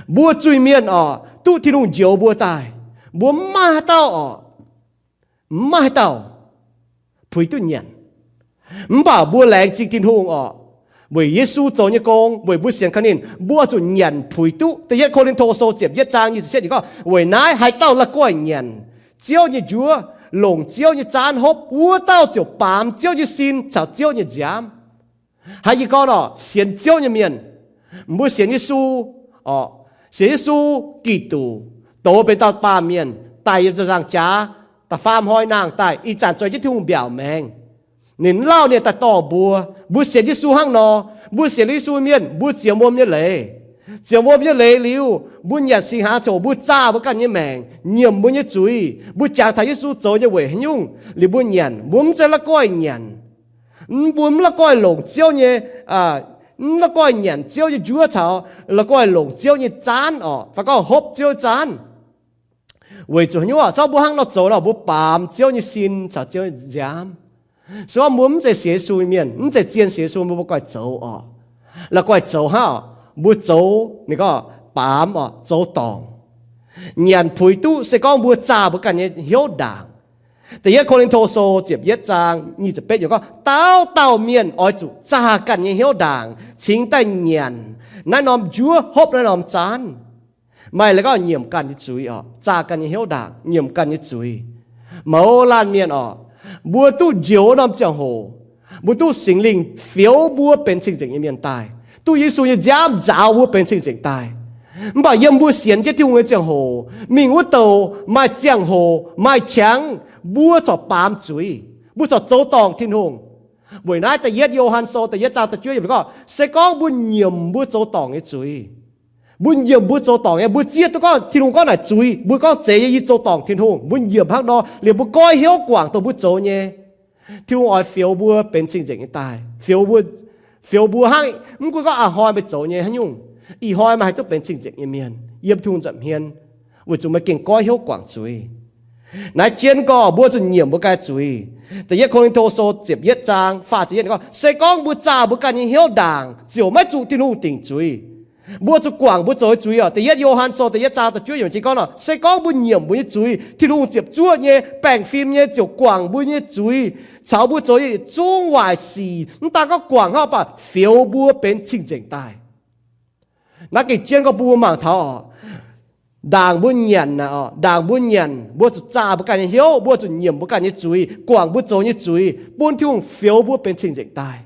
Mbuo zuiz-mienh orqc, duqv Tin-Hungh njoux mbuo daaih, mbuo maiv maaih haaix dauh orqc, maiv maaih haaix dauh puix duqv nyanc. Mv baac mbuo laengz zingh Tin-Hungh orqc, weic Yesu zoux nyei gong, weic mbuo sienx kaux ninh, mbuo zuqc nyanc puix duqv. Da'yietv Ko^lin^to Sou ziepc yietv zaang nyic ziepc cietv gorngv, weic naaiv haaix dauh la'guaih nyanc Ziouv nyei njuov, longc Ziouv nyei zaanv hopv, wuov dauh ziouc baamz Ziouv nyei sin caux Ziouv nyei nziaamv. Haiz yie gorngv orqc, sienx Ziouv nyei mienh, Mbuo sienx Yesu, sienx Yesu Giduc, douz benx dauh baamh mienh daaih yiem ziepc nzaangc jaax, da'faam hnoi nangh daaih, ih zanc zoux jienv Tin-Hungh mbiaauc maengx. Ninh lauh ninh daaih dorh mbuo. Mbuo sienx Yesu hnangv nor. Mbuo sienx Yesu mienh, mbuo ziemx wuom nyei leiz. Ziemx wuom nyei leiz liuz, mbuo nyanc singx hnaangx ziangh hoc mbuo zaah mbuo ganh nyei maengc, nyiemc mbuo nyei zuiz. Mbuo jangx taux Yesu zoux nyei weic haaix nyungc liuz mbuo nyanc, mbuo mv zeiz la'guaih nyanc. Mbuo mv la'guaih longc Ziouv nyei, mv la'guaih nyanc Ziouv nyei njuov caux la'guaih longc Ziouv nyei zaanv orqc, fai gorngv hopv Ziouv nyei zaanv. Weic zuqc haaix nyungc? Corc mbuo hnangv nor zoux nor, mbuo baamz Ziouv nyei sin caux Ziouv nyei nziaamv. Se gorngv mbuo mv zeiz sienx Yesu mienh, mv zeiz zien sienx Yesu mienh, mbuo goiv zoux orqc. La'guaih zoux hnangv, mbuo zoux ninh gorngv baamz orqc, zoux dorngc. Nyanc puix duqv se gorngv mbuo zaah mbuo ganh nyei hnyouv ndaangc. Da'yietv Ko^lin^to Sou ziepc yietv zaang nyic ziepc betv yiemc gorngv, dauh dauh mienh oix zuqc zaah ganh nyei hnyouv ndaangc cingx daaih nyanc naaiv norm njuov, hopv naaiv norm zaanv. Maaih leiz gorngv nyiemc ganh nyei zuiz orqc, zaah ganh nyei hnyouv ndaangc, nyiemc ganh nyei zuiz. Mouz laanh mienh orqc, mbuo duqv njoux norm ziangh hoc, mbuo duqv Singx Lingh fioux mbuo benx cing-nzengc nyei mienh daaih, duqv Yesu nyei nziaamv nzaaux mbuo benx cing-nzengc daaih. Mv baac yiem mbuo sienx jienv Tin-Hungh nyei ziangh hoc, mingh wuov douc maaih ziangh hoc maaih qangx, mbuo corc baamz zuiz, mbuo corc zoux dorngc Tin-Hungh. Weic naaiv da'yietv Yo^han Sou da'yietv zaang da'juov yiemc gorngv, se gorngv mbuo nyiemc mbuo zoux dorngc nyei zuiz, mbuo nyiemc mbuo zoux dorngc nyei, mbuo zieqv duqv gorngv Tin-Hungh gorngv naaic zuiz, mbuo gorngv zeiz nyei, yie zoux dorngc Tin-Hungh, mbuo nyiemc hnangv nor liuz mbuo goiv hnyouv guangc dongh mbuo zoux nyei, Tin-Hungh oix fioux mbuo benx cing-nzengc nyei daaih. Fioux mbuo, fioux mbuo hnangv, mv gunv gorngv a'hnoi meih zoux nyei haaix nyungc, ih hnoi meih haih duqv benx cing-nzengc nyei mienh yiem Tin-Hungh nza'hmien, weic zuqc meih gengh goiv hnyouv guangc zuiz. Naaiv jienv gorngv mbuo zuqc nyiemc mbuo ganh zuiz. Da'yietv Ko^lin^to Sou ziepc yietv zaang faah ziepc yietv gorngv, se gorngv mbuo zaah mbuo ganh nyei hnyouv ndaangc, ziouc maiv zuqc Tin-Hungh dingc zuiz. Mbuo zuqc guangc mbuo zoux nyei zuiz orqc. Da'yietv Yo^han Sou da'yietv zaang da'juov yiemc gorngv nor, se gorngv mbuo nyiemc mbuo nyei zuiz, Tin-Hungh ziepc zuoqv nyei, baengh fim nyei, ziouc guangc mbuo nyei zuiz caux mbuo zoux nyei yietc zungv waaic sic. Mv daan gorngv guangc hnangv, mv baac fioux mbuo benx cing-nzengc daaih. Naaiv gengh jienv gorngv bun mbuo mangc taux orqc, ndaangc mbuo nyanc naaic orqc, ndaangc mbuo nyanc, mbuo zuqc zaah mbuo ganh nyei hnyouv, mbuo zuqc nyiemc mbuo ganh nyei zuiz, guangc mbuo zoux nyei zuiz, bun Tin-Hungh fioux mbuo benx cing-nzengc daaih.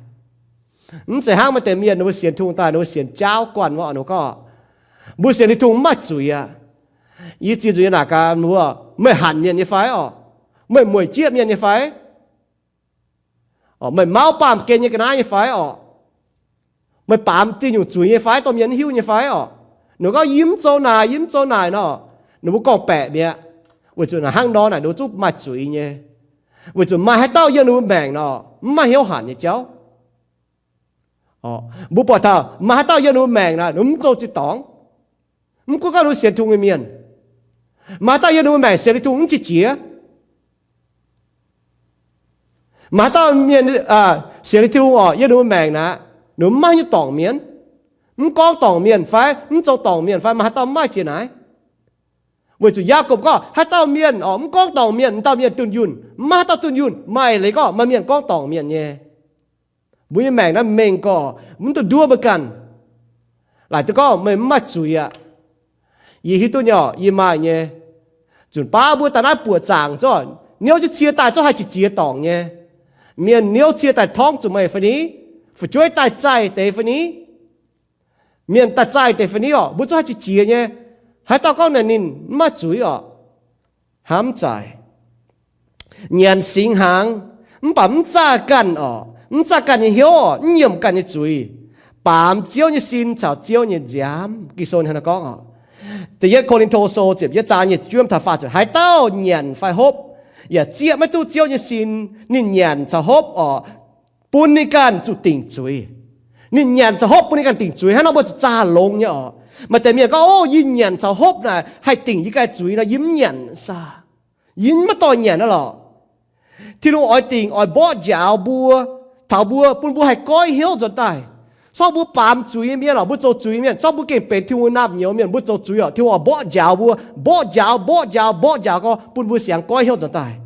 Mv zeiz hnangv maaih deix mienh ninh mbuo sienx Tin-Hungh daaih, ninh mbuo sienx jaauv guanh wuov, ninh mbuo gorngv, mbuo sienx Tin-Hungh mv maaih zuiz aqv. Yie ziex nzunc nyei naaic gaax mbuo, meih hanc mienh nyei fai orqc? Meih mueic jieqv mienh nyei fai? Meih mauv baamh gen nyei ga'naaiv nyei fai orqc? Meih baamz diuh nyungc zuiz nyei fai, dorh mienh mv hiuv nyei fai orqc? Ninh mbuo gorngv, yie mv zoux naaic, yie mv zoux naaic nor, ninh mbuo gorngv-baeqc mi'aqv. Weic zuqc naaic hnangv nor naaic ninh mbuo zungv maaih zuiz nyei. Weic zuqc maaih haaix dauh yiem ninh mbuo maengc nor, mv maaih hnyouv hanc nyei jauv. Mbuo buatc taux maaih haaix dauh yiem ninh mbuo maengc naaic, ninh mv zoux ziex dorngx. Mv gunv gorngv ninh mbuo sienx Tin-Hungh nyei mienh, maaih haaix dauh yiem ninh mbuo maengc sienx Tin-Hungh mv qiex jiez? Maaih haaix dauh mienh sienx Tin-Hungh orqc, yiem ninh mbuo maengc naaic, ninh mv maaih nyei dorngc mienh, mv gorngv dorngc mienh fai mv zoux dorngc mienh fai, maaih haaix dauh mv maaih jiex naaic? Weic zuqc Yaagorpc gorngv, haaix dauh mienh orqc mv gorngv dorngc mienh, m'dauh mienh dunh yunh. Mv maaih haaix dauh dunh yunh. Maaih leiz gorngv maaih mienh gorngv dorngc mienh nyei. Mbuo nyei maengc naaiv mengh gorqv, mv duqv nduov mbuo ganh. Laaic duqv gorngv meih mv maaih zuiz aqv. Yie hiuv duqv nyei orqc, yie maaih nyei. Zunc baav mbuo daaih naaiv buoqc zaangc zorqv, niouv jienv cie daaih zorqv haih qiex jiez dorngc nyei. Mienh niouv cie daaih torngv zuqc meih fai ni? Fu'jueiv daaih zaih deix fai ni? Mienh daaih zaih deix fai ni orqc, mbuo zorqv haih qiex jiez nyei. Haaix dauh gorngv naaic ninh mv maaih zuiz orqc? Hnamv zaaic. Nyanc singx hnaangx, mv baac mv zaah ganh orqc, mv zaah ganh nyei hnyouv orqc, mv nyiemc ganh nyei zuiz, baamz Ziouv nyei sin caux Ziouv nyei nziaamv. Ging-Sou hnangv naaiv gorngv orqc. Da'yietv Ko^lin^to Sou ziepc yietv zaang nyei juov taux faah ziepc, haaix dauh nyanc fai hopv yaac zieqv maiv duqv Ziouv nyei sin, ninh nyanc caux hopv orqc, bun ninh ganh zuqc dingc zuiz. Ninh nyanc caux hopv bun ninh ganh dingc zuiz. Hnangv nor mbuo zuqc zaah longx nyei orqc. Maaih deix mienh gorngv, o, yie nyanc caux hopv naaic haih dingc yie ganh zuiz nor, yie mv nyanc saah. Yie maiv dorh nyanc naaiv lorqc. Tin-Hungh oix dingc, oix mborqv njaaux mbuo, taux mbuo, bun mbuo haih goiv hnyouv nzuonx daaih. Corc mbuo baamz zuiz nyei mienh orqc, mbuo zoux zuiz mienh, corc mbuo gengh benx Tin-Hungh naamh nyouz mienh, mbuo zoux zuiz orqc, Tin-Hungh oix mborqv njaaux mbuo, mborqv njaaux, mborqv njaaux, mborqv njaaux gorngv bun mbuo siang goiv hnyouv nzuonx daaih.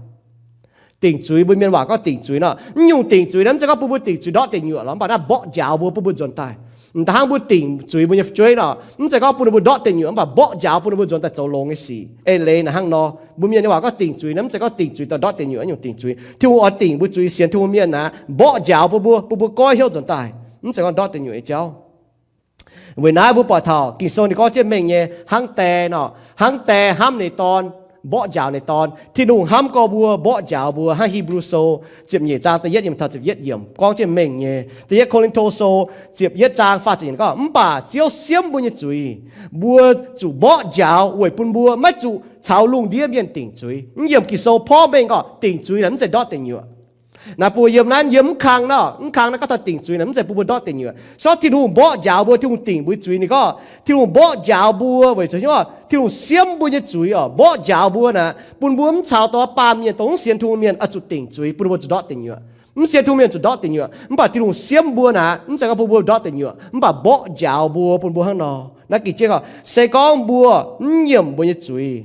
Dingc zuiz, mbuo mienh waac gorngv dingc zuiz nor, mv nyungc dingc zuiz naaiv mv zeiz gorngv bun mbuo dingc zuiz ndortv deic nyuoqc lorqc, mv baac naaiv mborqv njaaux mbuo bun mbuo nzuonx daaih. M'daaih hnangv mbuo dingc zuiz mbuo nyei fu'jueiv nor, mv zeiz gorngv bun ninh mbuo ndortv deic nyuoqc, mv baac mborqv njaaux bun ninh mbuo nzuonx daaih zoux longx nyei sic. Eix leiz naaic hnangv nor, mbuo mienh nyei waac gorngv dingc zuiz naaiv mv zeiz gorngv dingc zuiz daaih ndortv deic nyuoqc nyungc dingc zuiz. Tin-Hungh oix dingc mbuo zuiz, sienx Tin-Hungh mienh naaic mborqv njaaux bun mbuo, bun mbuo goiv hnyouv nzuonx daaih, mv zeiz gorngv ndortv deic nyuoqc nyei jauv. Weic naaiv mbuo buatc taux Ging-Sou ninh gorngv jienv mengh nyei, hnangv die nor, hnangv die hnamv ninh dorn, mborqv njaaux ninh dorn, Tin-Hungh hnamv gorx mbuo, mborqv njaaux mbuo. Hnangv Hipv^lu Sou ziepc nyeic zaang da'yietv yiemc taux ziepc yietv yiemc gorngv jienv mengh nyei. Da'yietv Ko^lin^to Sou ziepc yietv zaang faah ziepc yiemc gorngv, mv baac Ziouv siemv mbuo nyei zuiz, mbuo zuqc mborqv njaaux weic bun mbuo maiv zuqc caux lungh ndiev mienh dingc zuiz. Mv yiemc Ging-Sou porv mengh gorngv dingc zuiz naaic mv zeiz ndortv deic nyuoqc. Naaiv mbuo yiem naaiv, yiem mv kang nor, mv kang naaiv gorngv taux dingc zuiz naaic mv zeiz bun mbuo ndortv deic nyuoqc. Se gorngv Tin-Hungh mborqv njaaux mbuo, Tin-Hungh dingc mbuo zuiz. Ninh gorngv Tin-Hungh mborqv njaaux mbuo weic zuqc Tin-Hungh siemv mbuo nyei zuiz oc, mborqv njaaux mbuo naaic, bun mbuo mv caux dongh baamh mienh, dongh mv sienx Tin-Hungh mienh oix zuqc dingc zuiz, bun mbuo zuqc ndortv deic nyuoqc. Mv sienx Tin-Hungh mienh zuqc ndortv deic nyuoqc, mv baac Tin-Hungh siemv mbuo naaic, mv zeiz gorngv bun mbuo ndortv deic nyuoqc, mv baac mborqv njaaux mbuo, bun mbuo hnangv nor. Naaiv ging jienv gorngv, se gorngv mbuo mv nyiemc mbuo nyei zuiz,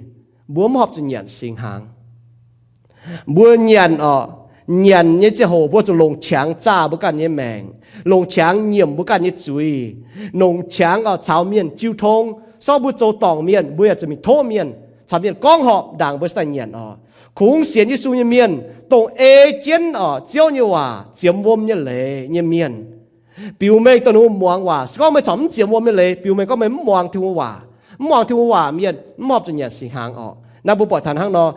mbuo mv horpc zuqc nyanc singx hnaangx. Mbuo nyanc oc, nyanc nyei ziangh hoc mbuo zuqc longc qangx zaah mbuo ganh nyei maengc, longc qangx nyiemc mbuo ganh nyei zuiz, longc qangx oc caux mienh jiu tong. Se gorngv mbuo zoux dorngc mienh, mbuo yaac zuqc mingh tov mienh, caux mienh gorngv horpc ndaangc mbuo se daaih nyanc oc. Kungx sienx Yesu nyei mienh, dongh ei jienv oc Ziouv nyei waac, ziemx wuom nyei leiz nyei mienh, biux mengh dongh ninh mbuo muangx waac. Se gorngv meih corc mv ziemx wuom nyei leiz, biux mengh gorngv meih mv muangx Tin-Hungh waac. Mv muangx Tin-Hungh waac mienh mv horpc zuqc nyanc singx hnaangx oc. Naaiv mbuo buatc taux hnangv nor,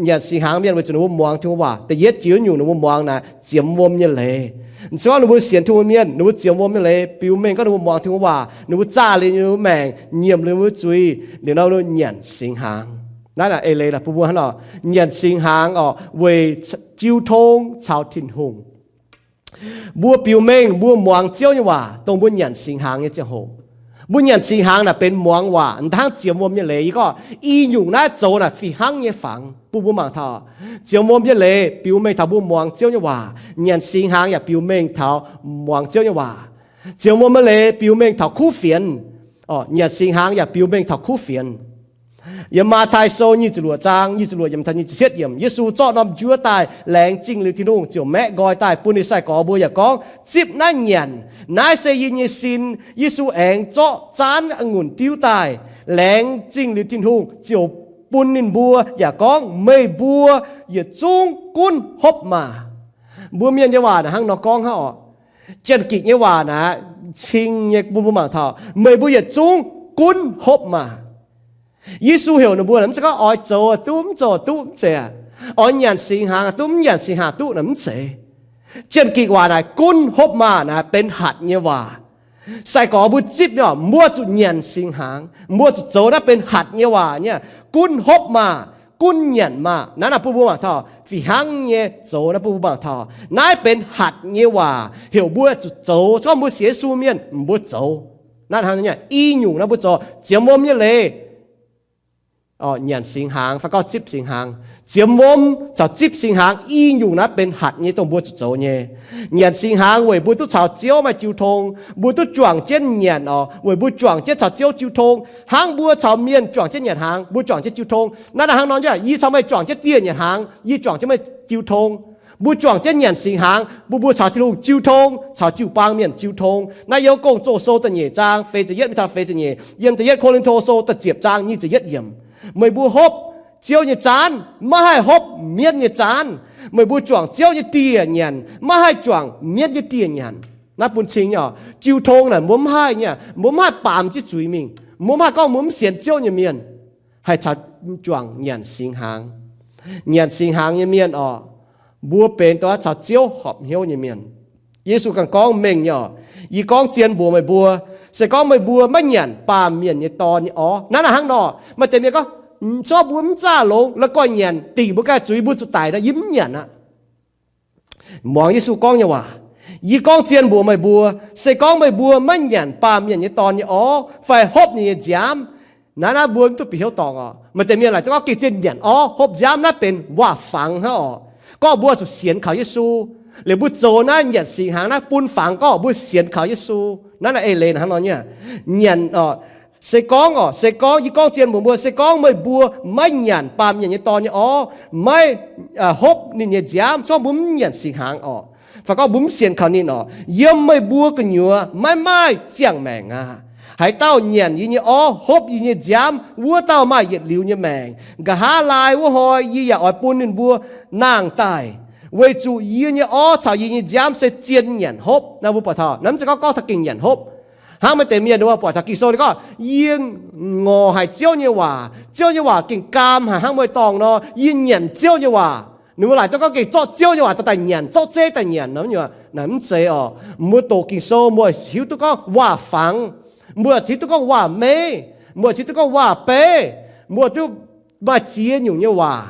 nyanc singx hnaangx mienh weic zuqc ninh mbuo muangx Tin-Hungh waac. Da'yietv jiex nyungc ninh mbuo muangx naaic ziemx wuom nyei leiz. Se gorngv ninh mbuo sienx Tin-Hungh mienh, ninh mbuo ziemx wuom nyei leiz, biux mengh gorngv ninh mbuo muangx Tin-Hungh waac, ninh mbuo zaah liuz ninh mbuo maengc, nyiemc liuz ninh mbuo zuiz, liuz nor ninh mbuo nyanc singx hnaangx. Naaiv naaic eix leiz naaic bun mbuo hnangv nor, nyanc singx hnaangx oc weic jiu tong caux Tin-Hungh. Mbuo biux mengh mbuo muangx Ziouv nyei waac dongh mbuo nyanc singx hnaangx nyei ziangh hoc. Mbuo nyanc singx hnaangx naaic benx muangx waac, hnangv ziemx wuom nyei leiz. Yie gorngv i nyungc naaiv zoux naaic fih hnangv nyei fangx bun mbuo mangc taux. Ziemx wuom nyei leiz biux mengh taux mbuo muangx Ziouv nyei waac. Nyanc singx hnaangx yaac biux mengh taux muangx Ziouv nyei waac. Ziemx wuom nyei leiz biux mengh taux kuv fienx. Nyanc singx hnaangx yaac biux mengh taux kuv fienx. Yiem Matv^tai Sou nyic ziepc luoqc zaang nyic ziepc luoqc yiemc taux nyic ziepc cietv yiemc, Yesu zorqv norm njuov daaih, laengz zingh liuz Tin-Hungh ziouc maeqv nqoi daaih bun ninh sai-gorx mbuo yaac gorngv, zipv naaiv nyanc. Naaiv se yie nyei sin. Yesu aengx zorqv zaanv a'ngunc diuv daaih, laengz zingh liuz Tin-Hungh ziouc bun ninh mbuo yaac gorngv, meih mbuo yietc zungv gunv hopv maah! Mbuo Mienh nyei waac naaic hnangv nor gorngv hnangv oc. Janx-Gikc nyei waac naaic cing nyei bun mbuo mangc taux, meih mbuo yietc zungv gunv hopv maah! Yesu heuc ninh mbuo naaic mv zeiz gorngv oix zoux duqv mv zoux duqv mv zeiz, oix nyanc singx hnaangx duqv mv nyanc singx hnaangx duqv naaic mv zeiz. Janx-Gikc waac naaic gunv hopv maah naaic benx hatc nyei waac. Sai-gorx mbuo zipv nyei, mbuo zuqc nyanc singx hnaangx, mbuo zuqc zoux naaiv benx hatc nyei waac nyei. Gunv hopv maah, gunv nyanc maah, naaiv naaic bun mbuo mangc taux fih hnangv nyei zoux naaiv bun mbuo mangc taux naaiv benx hatc nyei waac heuc mbuo zuqc zoux. Se gorngv mbuo sienx Yesu mienh mbuo zoux. Naaiv hnangv i nyungc naaiv mbuo zoux ziemx wuom nyei leiz, nyanc singx hnaangx fai gorngv zipv singx hnaangx. Ziemx wuom caux zipv singx hnaangx i nyungc naaiv benx hatc nyei dongh mbuo zuqc zoux nyei. Nyanc singx hnaangx weic mbuo duqv caux Ziouv maaih jiu tong. Mbuo duqv juangc jienv nyanc oc, weic mbuo juangc jienv caux Ziouv jiu tong. Hnangv mbuo caux mienh juangc jienv nyanc hnaangx, mbuo juangc jienv jiu tong. Naaiv naaic hnangv nor, yie caux meih juangc jienv dieh nyanc hnaangx, yie juangc jienv meih jiu tong. Mbuo juangc jienv nyanc singx hnaangx bun mbuo caux Tin-Hungh jiu tong, caux jiu-baang mienh jiu tong. Naaiv yiem Gong-Zoh Sou da'nyeic zaang feix ziepc yietv mingh taux feix ziepc nyeic, yiem da'yietv Ko^lin^to Sou da'ziepc zaang nyic ziepc yietv yiemc. Meih mbuo hopv Ziouv nyei zaanv, maiv haih hopv mienv nyei zaanv. Meih mbuo juangc Ziouv nyei dieh nyanc, maiv haih juangc mienv nyei dieh nyanc. Naaiv bun cing nyei oc. Jiu tong naaic mbuo mv haih nyei, mbuo mv haih baamz jienv zuiz mingh. Mbuo mv haih gorngv mbuo mv sienx Ziouv nyei mienh haih caux juangc nyanc singx hnaangx. Nyanc singx hnaangx nyei mienh oc, mbuo benx dongh caux Ziouv horpc hnyouv nyei mienh. Yesu ganh gorngv mengh nyei oc, yie gorngv zien mbuox meih mbuo, se gorngv meih mbuo maiv nyanc baamh mienh nyei Dorn nyei orv. Naaiv naaic hnangv nor, maaih deix mienh gorngv, se gorngv mbuo mv zaah longx la'guaih nyanc dingc mbuo ganh zuiz, mbuo zuqc daic nor, yie mv nyanc aqv. Muangx Yesu gorngv nyei waac. Yie gorngv zien mbuox meih mbuo, se gorngv meih mbuo maiv nyanc baamh mienh nyei Dorn nyei orv fai hopv ninh nyei nziaamv, naaiv naaiv mbuo mv duqv bieqc hnyouv dorngc oc. Maaih deix mienh laaic gorngv gengh zien nyanc orv hopv nziaamv naaiv benx waac-fangx hnangv oc. Gorngv mbuo zuqc sienx kaux Yesu, liuz mbuo zoux naaiv nyanc singx hnaangx naaiv bun fangx gorngv mbuo sienx kaux Yesu. Naaiv naaiv eix leiz hnangv nor nyei. Nyanc oc, se gorngv oc, se gorngv yie gorngv zien mbuox mbuo, se gorngv meih mbuo maiv nyanc baamh mienh nyei Dorn nyei orv, maiv hopv ninh nyei nziaamv, se gorngv mbuo mv nyanc singx hnaangx oc, fai gorngv mbuo mv sienx kaux ninh oc, yiem meih mbuo gu'nyuoz maiv maaih ziangh maengc aqv. Haaix dauh nyanc yie nyei orv, hopv yie nyei nziaamv, wuov dauh maaih yietc liuz nyei maengc. Nqa'haav laai wuov hnoi yie yaac oix bun ninh mbuo nangh daaih, weic zuqc yie nyei orv caux yie nyei nziaamv se zien nyanc hopv. Naaiv mbuo buatc taux naaiv mv zeiz gorngv gorngv taux gengh nyanc hopv. Hnangv maaih deix mienh ninh mbuo buatc taux Ging-Sou ninh gorngv, yie ngorc haic Ziouv nyei waac, Ziouv nyei waac gengh gaam haic hnangv mueiz-dorngh nor, yie nyanc Ziouv nyei waac. Ninh mbuo laaic duqv gorngv gengh zorqv Ziouv nyei waac daaih nyanc, zorqv zeiv daaih nyanc nor. Naaic mv zeiz oc. Mbuo doqc Ging-Sou mbuo hiuv duqv gorngv waac-fangx, mbuo hiuv duqv gorngv waac-meiv, mbuo hiuv duqv gorngv waac-beiv, mbuo duqv maaih ziex nyungc nyei waac.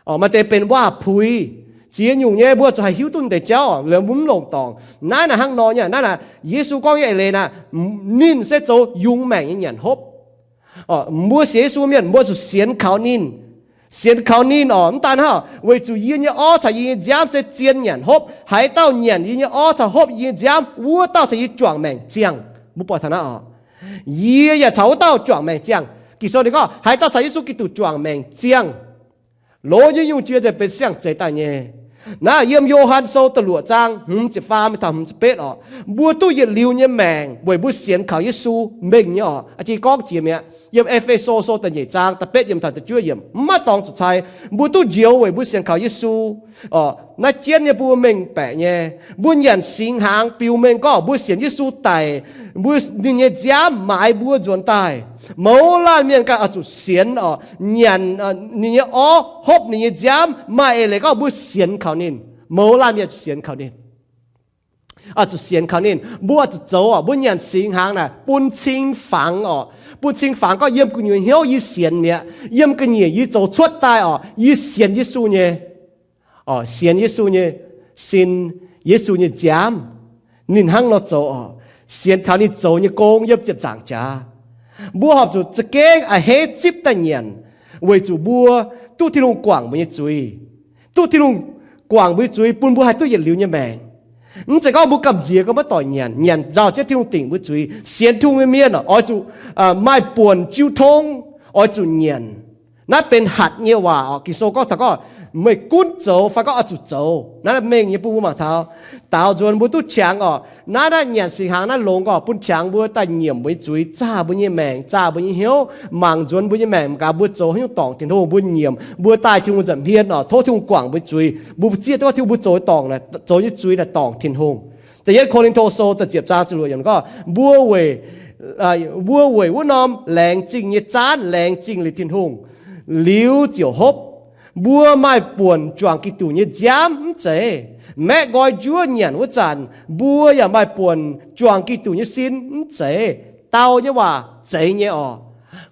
Maaih deix benx waac-puix, ziex nyungc nyei, mbuo zuqc haih hiuv duqv deix jauv, mbuo mv longc dorngc. Naaiv naaic hnangv nor nyei. Naaiv naaic Yesu gorngv nyei eix leiz naaic, ninh se zoux yungz maengc nyei nyanc hopv. Mbuo sienx Yesu mienh mbuo zuqc sienx kaux ninh. Sienx kaux ninh oc, mv daan hnangv, weic zuqc yie nyei orv caux yie nyei nziaamv se zien nyanc hopv. Haaix dauh nyanc yie nyei orv caux hopv yie nyei nziaamv, wuov dauh caux yie juangc maengc ziangh. Mbuo buatc taux naaiv oc. Yie yaac caux wuov dauh juangc maengc ziangh. Ging-Sou ninh gorngv haaix dauh caux Yesu Giduc juangc maengc ziangh, longx nyei nyungc jiex nzengc benx siang-zeix daaih nyei. Naaiv yiem Yo^han Sou da'luoqc zaang hmz ziepc faam mingh taux hmz ziepc betv oc. Mbuo duqv yietc liuz nyei maengc weic mbuo sienx kaux Yesu mengh nyei oc. Jiex gorngv jiex mi'aqv, yiem E^fe^so Sou da'nyeic zaang da'betv yiemc taux da'juov yiemc, mv maaih dorngx zuqc cai. Mbuo duqv njoux weic mbuo sienx kaux Yesu. Naaiv jienv nyei bun mbuo mengh baeqc nyei. Mbuo nyanc singx hnaangx biux mengh gorngv mbuo sienx Yesu daic, mbuo, ninh nyei nziaamv maaiz mbuo nzuonx daaih. Mouz laanh mienh ganh oix zuqc sienx oc, nyanc ninh nyei orv, hopv ninh nyei nziaamv, maaih eix leiz gorngv mbuo sienx kaux ninh. Mouz laanh mienh zuqc sienx kaux ninh. Zuqc sienx kaux ninh, mbuo zuqc zoux oc. Mbuo nyanc singx hnaangx naaic bun cing fangx oc. Bun cing fangx gorngv yiem gu'nyuoz hnyouv yie sienx mi'aqv, yiem ga'nyiec yie zoux cuotv daaih oc, yie sienx Yesu nyei. Sienx Yesu nyei sin, Yesu nyei nziaamv, ninh hnangv nor zoux oc. Sienx taux ninh zoux nyei gong yiem ziepc nzaangc jaax. Mbuo horpc zuqc za'gengh a'hneiv zipv daaih nyanc, weic zuqc mbuo duqv Tin-Hungh guangc mbuo nyei zuiz. Duqv Tin-Hungh guangc mbuo nyei zuiz bun mbuo haih duqv yietc liuz nyei maengc. Mv zeiz gorngv mbuo gamh nziex gorngv maiv doic nyanc, nyanc nzauh jienv Tin-Hungh dingc mbuo zuiz. Sienx Tin-Hungh nyei mienh oix zuqc maaih buonc jiu tong, oix zuqc nyanc. Naaiv benx hatc nyei waac oc. Ging-Sou gorngv taux gorngv meih gunv zoux fai gorngv oix zuqc zoux. Naaiv mengh nyei bun mbuo mangc taux, daaux nzuonx mbuo duqv qangx oc. Naaiv, naaiv nyanc singx hnaangx naaiv longx oc, bun qangx mbuo daaih nyiemc mbuo nyei zuiz, zaah mbuo nyei maengc, zaah mbuo nyei hnyouv, mangc nzuonx mbuo nyei maengc. Mangc gaax mbuo zoux haaix nyungc dorngc Tin-Hungh, mbuo nyiemc, mbuo daaih Tin-Hungh nza'hmien oc, tov Tin-Hungh guangc mbuo nyei zuiz. Mbuo zieqv duqv Tin-Hungh, mbuo zoux dorngc, zoux nyei zuiz naaic dorngc Tin-Hungh. Da'yietv Ko^lin^to Sou da'ziepc zaang ziepc luoqc yiemc gorngv, mbuo weic, mbuo weic wuov norm laengz zingh nyei zaanv laengz zingh liuz Tin-Hungh, liuz ziouc hopv. Mbuo maaih buonc juangc Giduc nyei nziaamv mv zeiz? Maeqv nqoi njuov nyanc wuov zanc, mbuo yaac maaih buonc juangc Giduc nyei sin mv zeiz? Dau nyei waac zeiz nyei oc.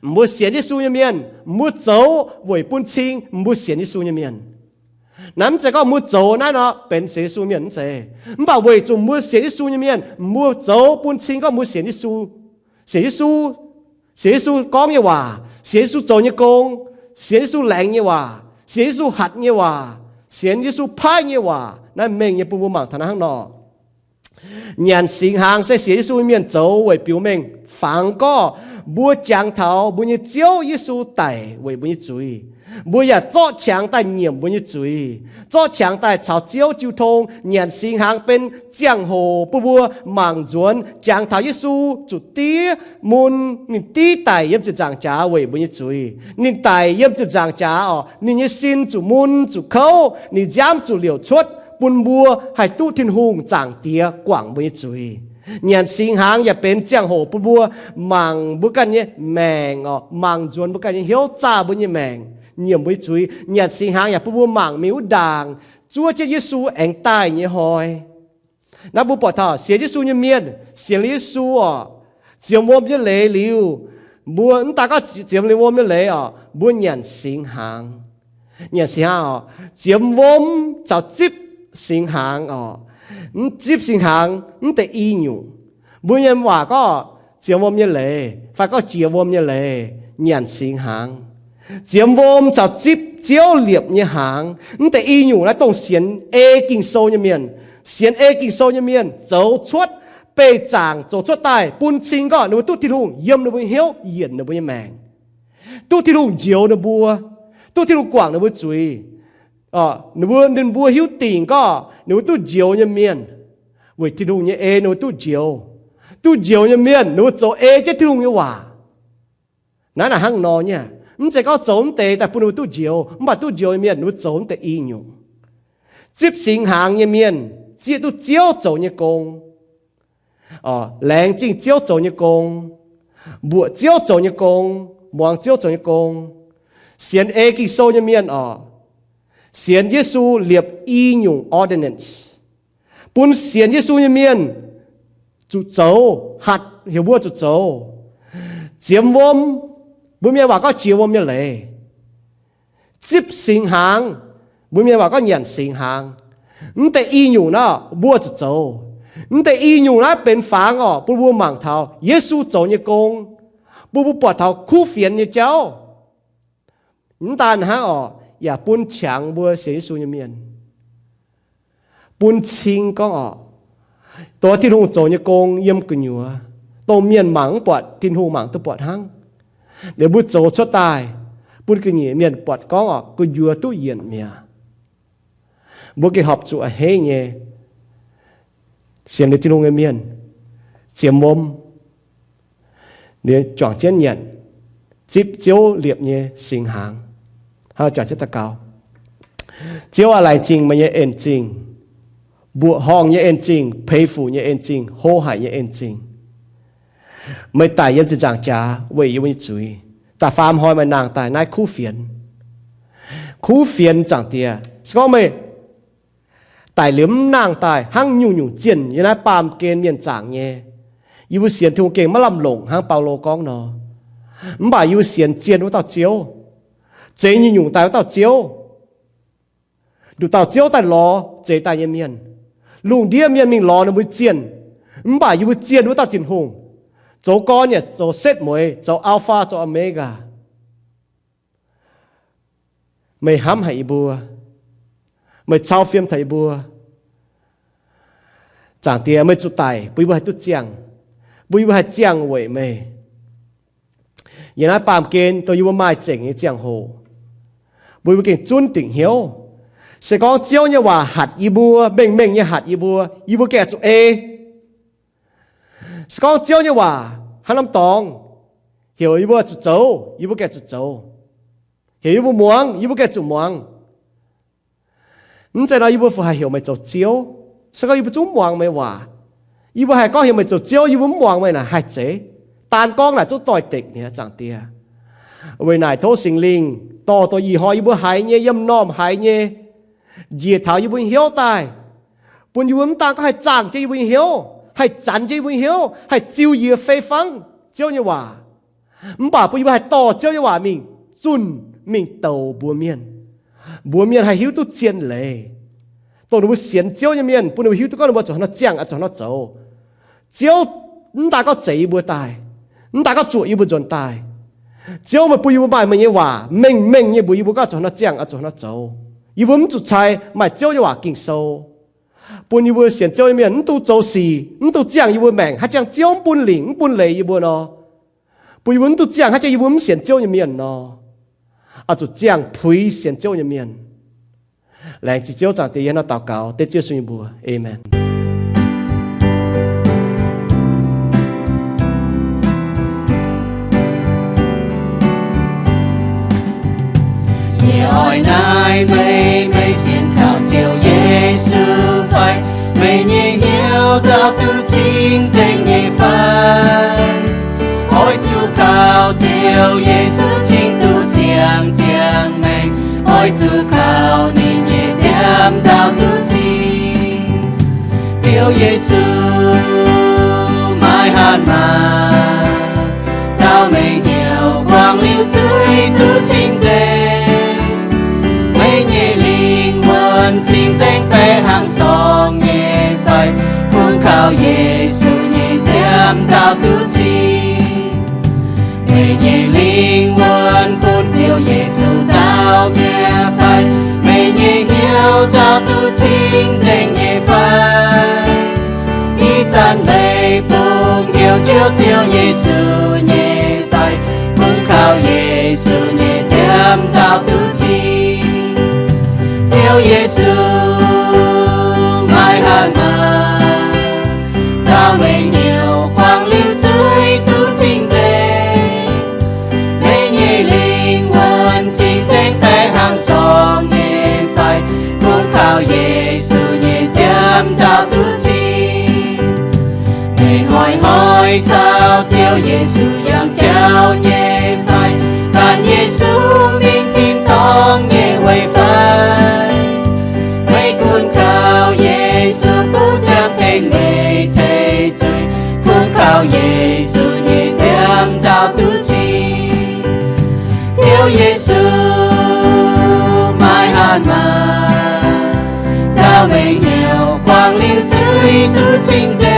Mbuo sienx Yesu nyei mienh, mbuo zoux weic bun cing mbuo sienx Yesu nyei mienh. Naaiv mv zeiz gorngv mbuo zoux naaiv nor benx sienx Yesu mienh mv zeiz. Mv baac weic zuqc mbuo sienx Yesu nyei mienh, mbuo zoux bun cing gorngv mbuo sienx Yesu. Sienx Yesu, sienx Yesu gorngv nyei waac, sienx Yesu zoux nyei gong, sienx Yesu laengz nyei waac, sienx Yesu hatc nyei waac, sienx Yesu paaiv nyei waac. Naaiv mengh nyei bun mbuo mangc taux naaiv hnangv nor. Nyanc singx hnaangx se sienx Yesu mienh zoux weic biux mengh fangx gorngv mbuo jangx taux mbuo nyei Ziouv Yesu daic weic mbuo nyei zuiz. Mbuo yaac zorqv qangx daaih nyiemc mbuo nyei zuiz, zorqv qangx daaih caux Ziouv jiu tong. Nyanc singx hnaangx benx ziangh hoc bun mbuo mangc nzuonx jangx taux Yesu zuqc diev mun. Ninh diev daic yiem ziepc nzaangc jaax weic mbuo nyei zuiz. Ninh daic yiem ziepc nzaangc jaax oc, ninh nyei sin zuqc mun zuqc kouv, ninh nziaamv zuqc liouc cuotv, bun mbuo haih duqv Tin-Hungh Zaangc Diex guangc mbuo nyei zuiz. Nyanc singx hnaangx yaac benx ziangh hoc bun mbuo mangc mbuo ganh nyei maengc oc, mangc nzuonx mbuo ganh nyei hnyouv, zaah mbuo nyei maengc, nyiemc mbuo nyei zuiz. Nyanc singx hnaangx yaac bun mbuo mangc mingh wuov ndaangc zuov jienv Yesu aengx daaih nyei hnoi. Naaiv mbuo buatc taux sienx Yesu nyei mienh, sienx liuz Yesu oc, ziemx wuom nyei leiz liuz, mbuo mv daan gorngv ziemx liuz wuom nyei leiz oc, mbuo nyanc singx hnaangx. Nyanc singx hnaangx oc, ziemx wuom caux zipv singx hnaangx oc. Mv zipv singx hnaangx mv deix i nyungc. Mbuo nyei waac gorngv ziemx wuom nyei leiz fai gorngv jiex wuom nyei leiz, nyanc singx hnaangx. Ziemx wuom caux zipv Ziouv liepc nyei hnaangx. Mv deix i nyungc naaiv dongh sienx ei Ging-Sou nyei mienh. Sienx ei Ging-Sou nyei mienh zoux cuotv, beih zaangc zoux cuotv daaih bun cing gorngv ninh mbuo duqv Tin-Hungh yiem ninh mbuo nyei hnyouv yienc ninh mbuo nyei maengc, duqv Tin-Hungh njoux ninh mbuo, duqv Tin-Hungh guangc ninh mbuo zuiz. Ninh mbuo, ninh mbuo hiuv dingc gorngv ninh mbuo duqv njoux nyei mienh, weic Tin-Hungh nyei ei ninh mbuo duqv njoux. Duqv njoux nyei mienh ninh mbuo zoux ei jienv Tin-Hungh nyei waac. Naaiv naaic hnangv nor nyei. Mv zeiz gorngv zoux mv deix daaih bun ninh mbuo duqv njoux, mv baac duqv njoux nyei mienh ninh mbuo zoux mv deix i nyungc. Zipv singx hnaangx nyei mienh zieqv duqv Ziouv zoux nyei gong. Laengz zingh Ziouv zoux nyei gong, mbuoqc Ziouv zoux nyei gong, muangx Ziouv zoux nyei gong. Sienx ei Ging-Sou nyei mienh oc, sienx Yesu liepc i nyungc ordinance, bun sienx Yesu nyei mienh zuqc zoux, hatc heuc mbuo zuqc zoux. Ziemx wuom, mbuo mienh waac gorngv jiex wuom nyei leiz. Zipv singx hnaangx, mbuo mienh waac gorngv nyanc singx hnaangx. Mv deix i nyungc naaiv mbuo zuqc zoux. Mv deix i nyungc naaiv benx fangx oc, bun mbuo mangc taux Yesu zoux nyei gong, bun mbuo buatc taux kuv fienx nyei jauv. Mv daan hnangv oc, yaac bun qangx mbuo sienx Yesu nyei mienh, bun cing gorngv oc, dongh Tin-Hungh zoux nyei gong yiem gu'nyuoz, dongh mienh mangc mv buatc, Tin-Hungh mangc duqv buatc hnangv. Liuz mbuo zoux cuotv daaih, bun ga'nyiec mienh buatc gorngv oc, gu'nyuoz duqv yienc mi'aqv. Mbuo gengh horpc zuqc a'hneiv nyei sienx liuz Tin-Hungh nyei mienh, ziemx wuom, liuz juangc jienv nyanc, zipv Ziouv liepc nyei singx hnaangx. Hnangv jangx jienv daux gaux. Ziouv aac, laengz zingh meih nyei en-zingh, mbuoqc horngh nyei en-zingh, peix fuc nyei en-zingh, hlo haic nyei en-zingh. Meih daic yiem ziepc nzaangc jaax weic yie mbuo nyei zuiz, da'faam hnoi meih nangh daaih naaiv kuv fienx. Kuv fienx, Zaangc Diex, se gorngv meih daic liuz mv nangh daaih hnangv nyungc-nyungc zienh yiem naaiv baamh gen mienh zaangc nyei, yie mbuo sienx Tin-Hungh gengh maiv lamh longc hnangv Baulo gorngv nor. Mv baac yie mbuo sienx zien wuov dauh Ziouv, zeix nyungc-nyungc daaih wuov dauh Ziouv. Nduqc dauh Ziouv daaih lorz zeix daaih nyei mienh. Lungh ndiev mienh mingh lorz ninh mbuo zienh, mv baac yie mbuo zienh wuov dauh Tin-Hungh, zoux gorn yaac zoux setv mueiz, zoux Alpha, zoux Omega. Meih hnamv haic yie mbuo. Meih cau fiem taux yie mbuo. Zaangc Diex, meih zuqc daic bun yie mbuo haih duqv ziangh, bun yie mbuo haih ziangh weic meih. Yiem naaiv baamh gen dongh yie mbuo maaih zengc nyei ziangh hoc, bun yie mbuo gengh zunv dingc hnyouv. Se gorngv Ziouv nyei waac hatc yie mbuo, mengh mengh nyei hatc yie mbuo, yie mbuo gengh zuqc ei. Se gorngv Ziouv nyei waac hnangv norm dorngx heuc yie mbuo zuqc zoux, yie mbuo gengh zuqc zoux. Heuc yie mbuo muangx, yie mbuo gengh zuqc muangx. Mv zeiz nor yie mbuo fu haih heuc meih zoux Ziouv? Se gorngv yie mbuo zungv muangx meih waac, yie mbuo haih gorngv heuc meih zoux Ziouv, yie mbuo mv muangx meih naaic haih zeiz? Daan gorngv naaic zungv doix-dekc mi'aqv, Zaangc Diex. Weic naaic tov Singx Lingh dorh dongh ih hnoi yie mbuo haiz nyei, yiem normh haiz nyei, njiec taux yie mbuo nyei hnyouv daaih, bun yie mbuo mv daan gorngv haih zaangh jienv yie mbuo nyei hnyouv, haih zanx jienv yie mbuo nyei hnyouv, haih ziux yie fei fangv Ziouv nyei waac, mv baac bun yie mbuo haih dorh Ziouv nyei waac mingh zunh, mingh douc mbuox mienh. Mbuox mienh haih hiuv duqv zien leiz, dongh ninh mbuo sienx Ziouv nyei mienh, bun ninh mbuo hiuv duqv gorngv ninh mbuo zuqc haaix nor ziangh, zuqc haaix nor zoux. Ziouv mv daan gorngv zeix yie mbuo daaih, mv daan gorngv zuoqc yie mbuo nzuonx daaih. Ziouv meih bun yie mbuo maaih meih nyei waac mengh mengh nyei mbuox yie mbuo gorngv zuqc haaix nor ziangh, zuqc haaix nor zoux. Yie mbuo mv zuqc cai maaih Ziouv nyei waac Ging-Sou, bun yie mbuo sienx Ziouv nyei mienh mv dungx zoux sic, mv dungx ziangh yie mbuo maengc haaix jangx Ziouv mv bun lingc, mv bun leiz yie mbuo nor, bun yie mbuo mv dungx ziangh haaix jangx yie mbuo mv sienx Ziouv nyei mienh nor, oix zuqc ziangh puix sienx Ziouv nyei mienh. Laengz zingh Ziouv, Zaangc Diex, yie hnangv naaiv daux gaux dengv Ziouv Yesu nyei mbuox. Aamen. Yie oix naaiv meih, meih sienx kaux Ziouv Yesu fai? Meih nyei hnyouv nzauh duqv cing-nzengc nyei fai? Oix zuqc kaux Ziouv Yesu cing duqv siang-ziangh maengc. Oix zuqc kaux ninh nyei nziaamv nzauh duqv cing. Ziouv Yesu, maaih hatc maaz nzauh meih hnyouv buangh liuz zuiz duqv cing-nzengc. Meih nyei lingh wuonh cing-nzengc baeqc hnangv sorng nyei fai? Kungx kaux Yesu nyei nziaamv nzauh duqv cing. Meih nyei lingh wuonh bun Ziouv Yesu nzauh mi'aqv fai? Meih nyei hnyouv nzauh duqv cing-nzengc nyei fai? Ih zanc meih bungx hnyouv njoux Ziouv Yesu nyei fai? Kungx kaux Yesu nyei nziaamv nzauh duqv cing. Ziouv Yesu, maaih hatc maaz nzauh meih hnyouv buangh liuz zuiz duqv cing-nzengc. Meih nyei lingh wuonh cing-nzengc baeqc hnangv sorng nyei fai? Kungx kaux Yesu nyei nziaamv nzauh duqv cing. Meih hnoi-hnoi caux Ziouv Yesu yangh jauv nyei fai? Gan Yesu mingh tin-dorngh nyei weic fai? Meih gunv kaux Yesu bun ziangh tengx meih tei zuiz. Gunv kaux Yesu nyei nziaamv nzauh duqv cing. Ziouv Yesu maiv hatc maaz, caux meih hnyouv guangc liuz zuiz duqv cing-nzengc.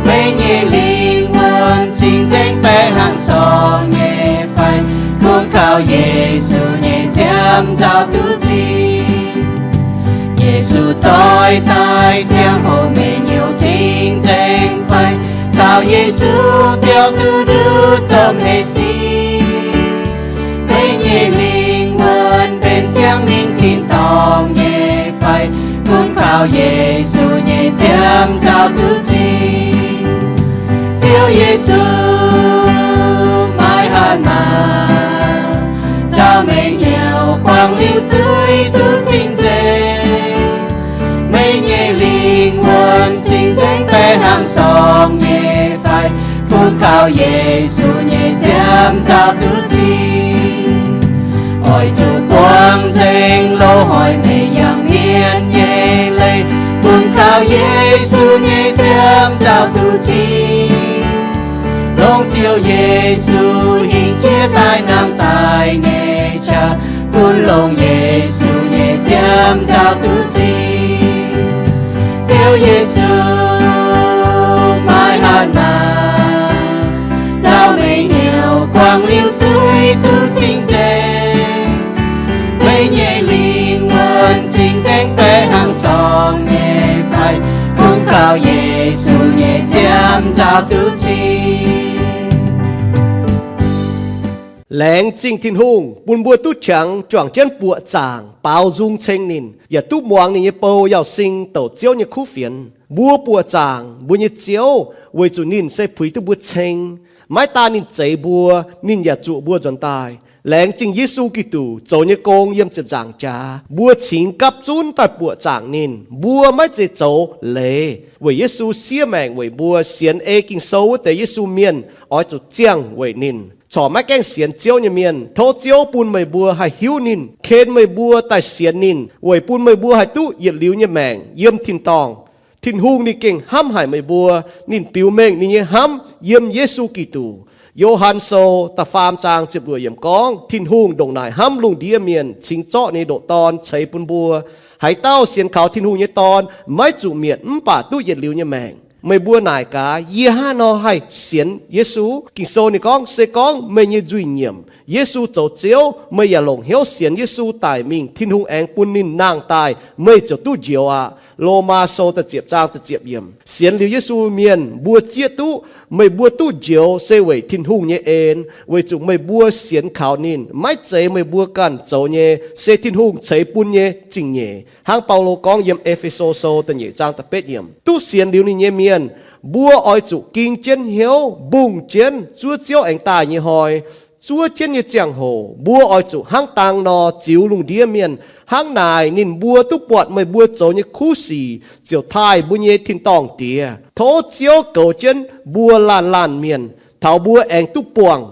Meih nyei lingh wuonh cing-nzengc baeqc hnangv sorng nyei fai? Gunv kaux Yesu nyei nziaamv nzauh duqv cing. Yesu zoih daaih ziangh hoc meih hnyouv cing-nzengc fai? Caux Yesu biaux duqv nduqc domh hleix sic, meih nyei lingh wuonh benx ziangh mingh tin-dorngh nyei fai? Gunv kaux Yesu nyei nziaamv nzauh duqv cing. Ziouv Yesu maiv hatc maaz, caux meih hnyouv guangc liuz zuiz duqv cing-nzengc. Meih nyei lingh wuonh cing-nzengc baeqc hnangv sorng nyei fai? Gunv kaux Yesu nyei nziaamv nzauh duqv cing. Oix zuqc guangc nzengc loz-hnoi meih yangh mienv nyei leiz, gunv kaux Yesu nyei nziaamv nzauh duqv cing. Longc Ziouv Yesu hingh jiex daaih nangh daaih nyei qaqv, gunv longc Yesu nyei nziaamv nzauh duqv cing. Ziouv Yesu maiv hatc maaz, caux meih hnyouv guangc liuz zuiz duqv cing-nzengc. Meih nyei lingh wuonh cing-nzengc baeqc hnangv sorng nyei fai? Gunv kaux Yesu nyei nziaamv nzauh duqv cing. Laengz zingh Tin-Hungh bun mbuo duqv qangx juangc jienv buoqc zaangc baaux nzung ceng ninh, yaac duqv muangx ninh nyei bou Yauz Sing douc Ziouv nyei kuv fienx. Mbuo buoqc zaangc mbuo nyei Ziouv weic zuqc ninh se puix duqv mbuo ceng. Maiv daan ninh zeix mbuo, ninh yaac zuoqc mbuo nzuonx daaih. Laengz zingh Yesu Giduc zoux nyei gong yiem ziepc nzaangc jaax, mbuo cingx gapv zunv daaih buoqc zaangc ninh. Mbuo maiv zeiz zoux leiz, weic Yesu siev maengc weic mbuo. Sienx ei Ging-Sou wuov deix Yesu mienh oix zuqc ziangh weic ninh. Corc maiv gaengh sienx Ziouv nyei mienh, tov Ziouv bun meih mbuo haih hiuv ninh, ken meih mbuo daaih sienx ninh, weic bun meih mbuo haih duqv yietc liuz nyei maengc yiem tin-dorngh. Tin-Hungh ninh gengh hnamv haic meih mbuo. Ninh biux mengh ninh nyei hnamv yiem Yesu Giduc. Yo^han Sou da'faam zaang ziepc luoqc yiemc gorngv, Tin-Hungh ndongc naaic hnamv lungh ndiev mienh, cingx zorqv ninh nyei ndoqc Dorn ceix bun mbuo. Haaix dauh sienx kaux Tin-Hungh nyei Dorn maiv zuqc mietc, mv baac duqv yietc liuz nyei maengc. Meih mbuo naaic gaax, yie hnangv haaix nor haih sienx Yesu? Ging-Sou ninh gorngv, se gorngv meih nyei nzuih nyiemc, Yesu zoux Ziouv, meih yaac longc hnyouv sienx Yesu daic mingh, Tin-Hungh aengx bun ninh nangh daaih, meih ziouc duqv njoux aqv. Lomaa Sou da'ziepc zaang da'ziepc yiemc. Sienx liuz Yesu mienh mbuo zieqv duqv meih mbuo duqv njoux se weic Tin-Hungh nyei en, weic zuqc meih mbuo sienx kaux ninh, maiv zeiz meih mbuo ganh zoux nyei, se Tin-Hungh ceix bun nyei zingh nyeic. Hnangv Baulo gorngv yiem E^fe^so Sou da'nyeic zaang da'betv yiemc, duqv sienx liuz ninh nyei mienh, mbuo oix zuqc ging jienv hnyouv, mbungh jienv zuov Ziouv aengx daaih nyei hnoi. Zuov jienv nyei ziangh hoc mbuo oix zuqc hnangv dang nor ziux lungh ndiev mienh. Hnangv naaic ninh mbuo duqv buatc meih mbuo zoux nyei kuv sic ziouc taaih mbuo nyei tin-dorngh Diex. Tov Ziouv goux jienv mbuo laanh laanh mienh, taux mbuo aengx duqv buangh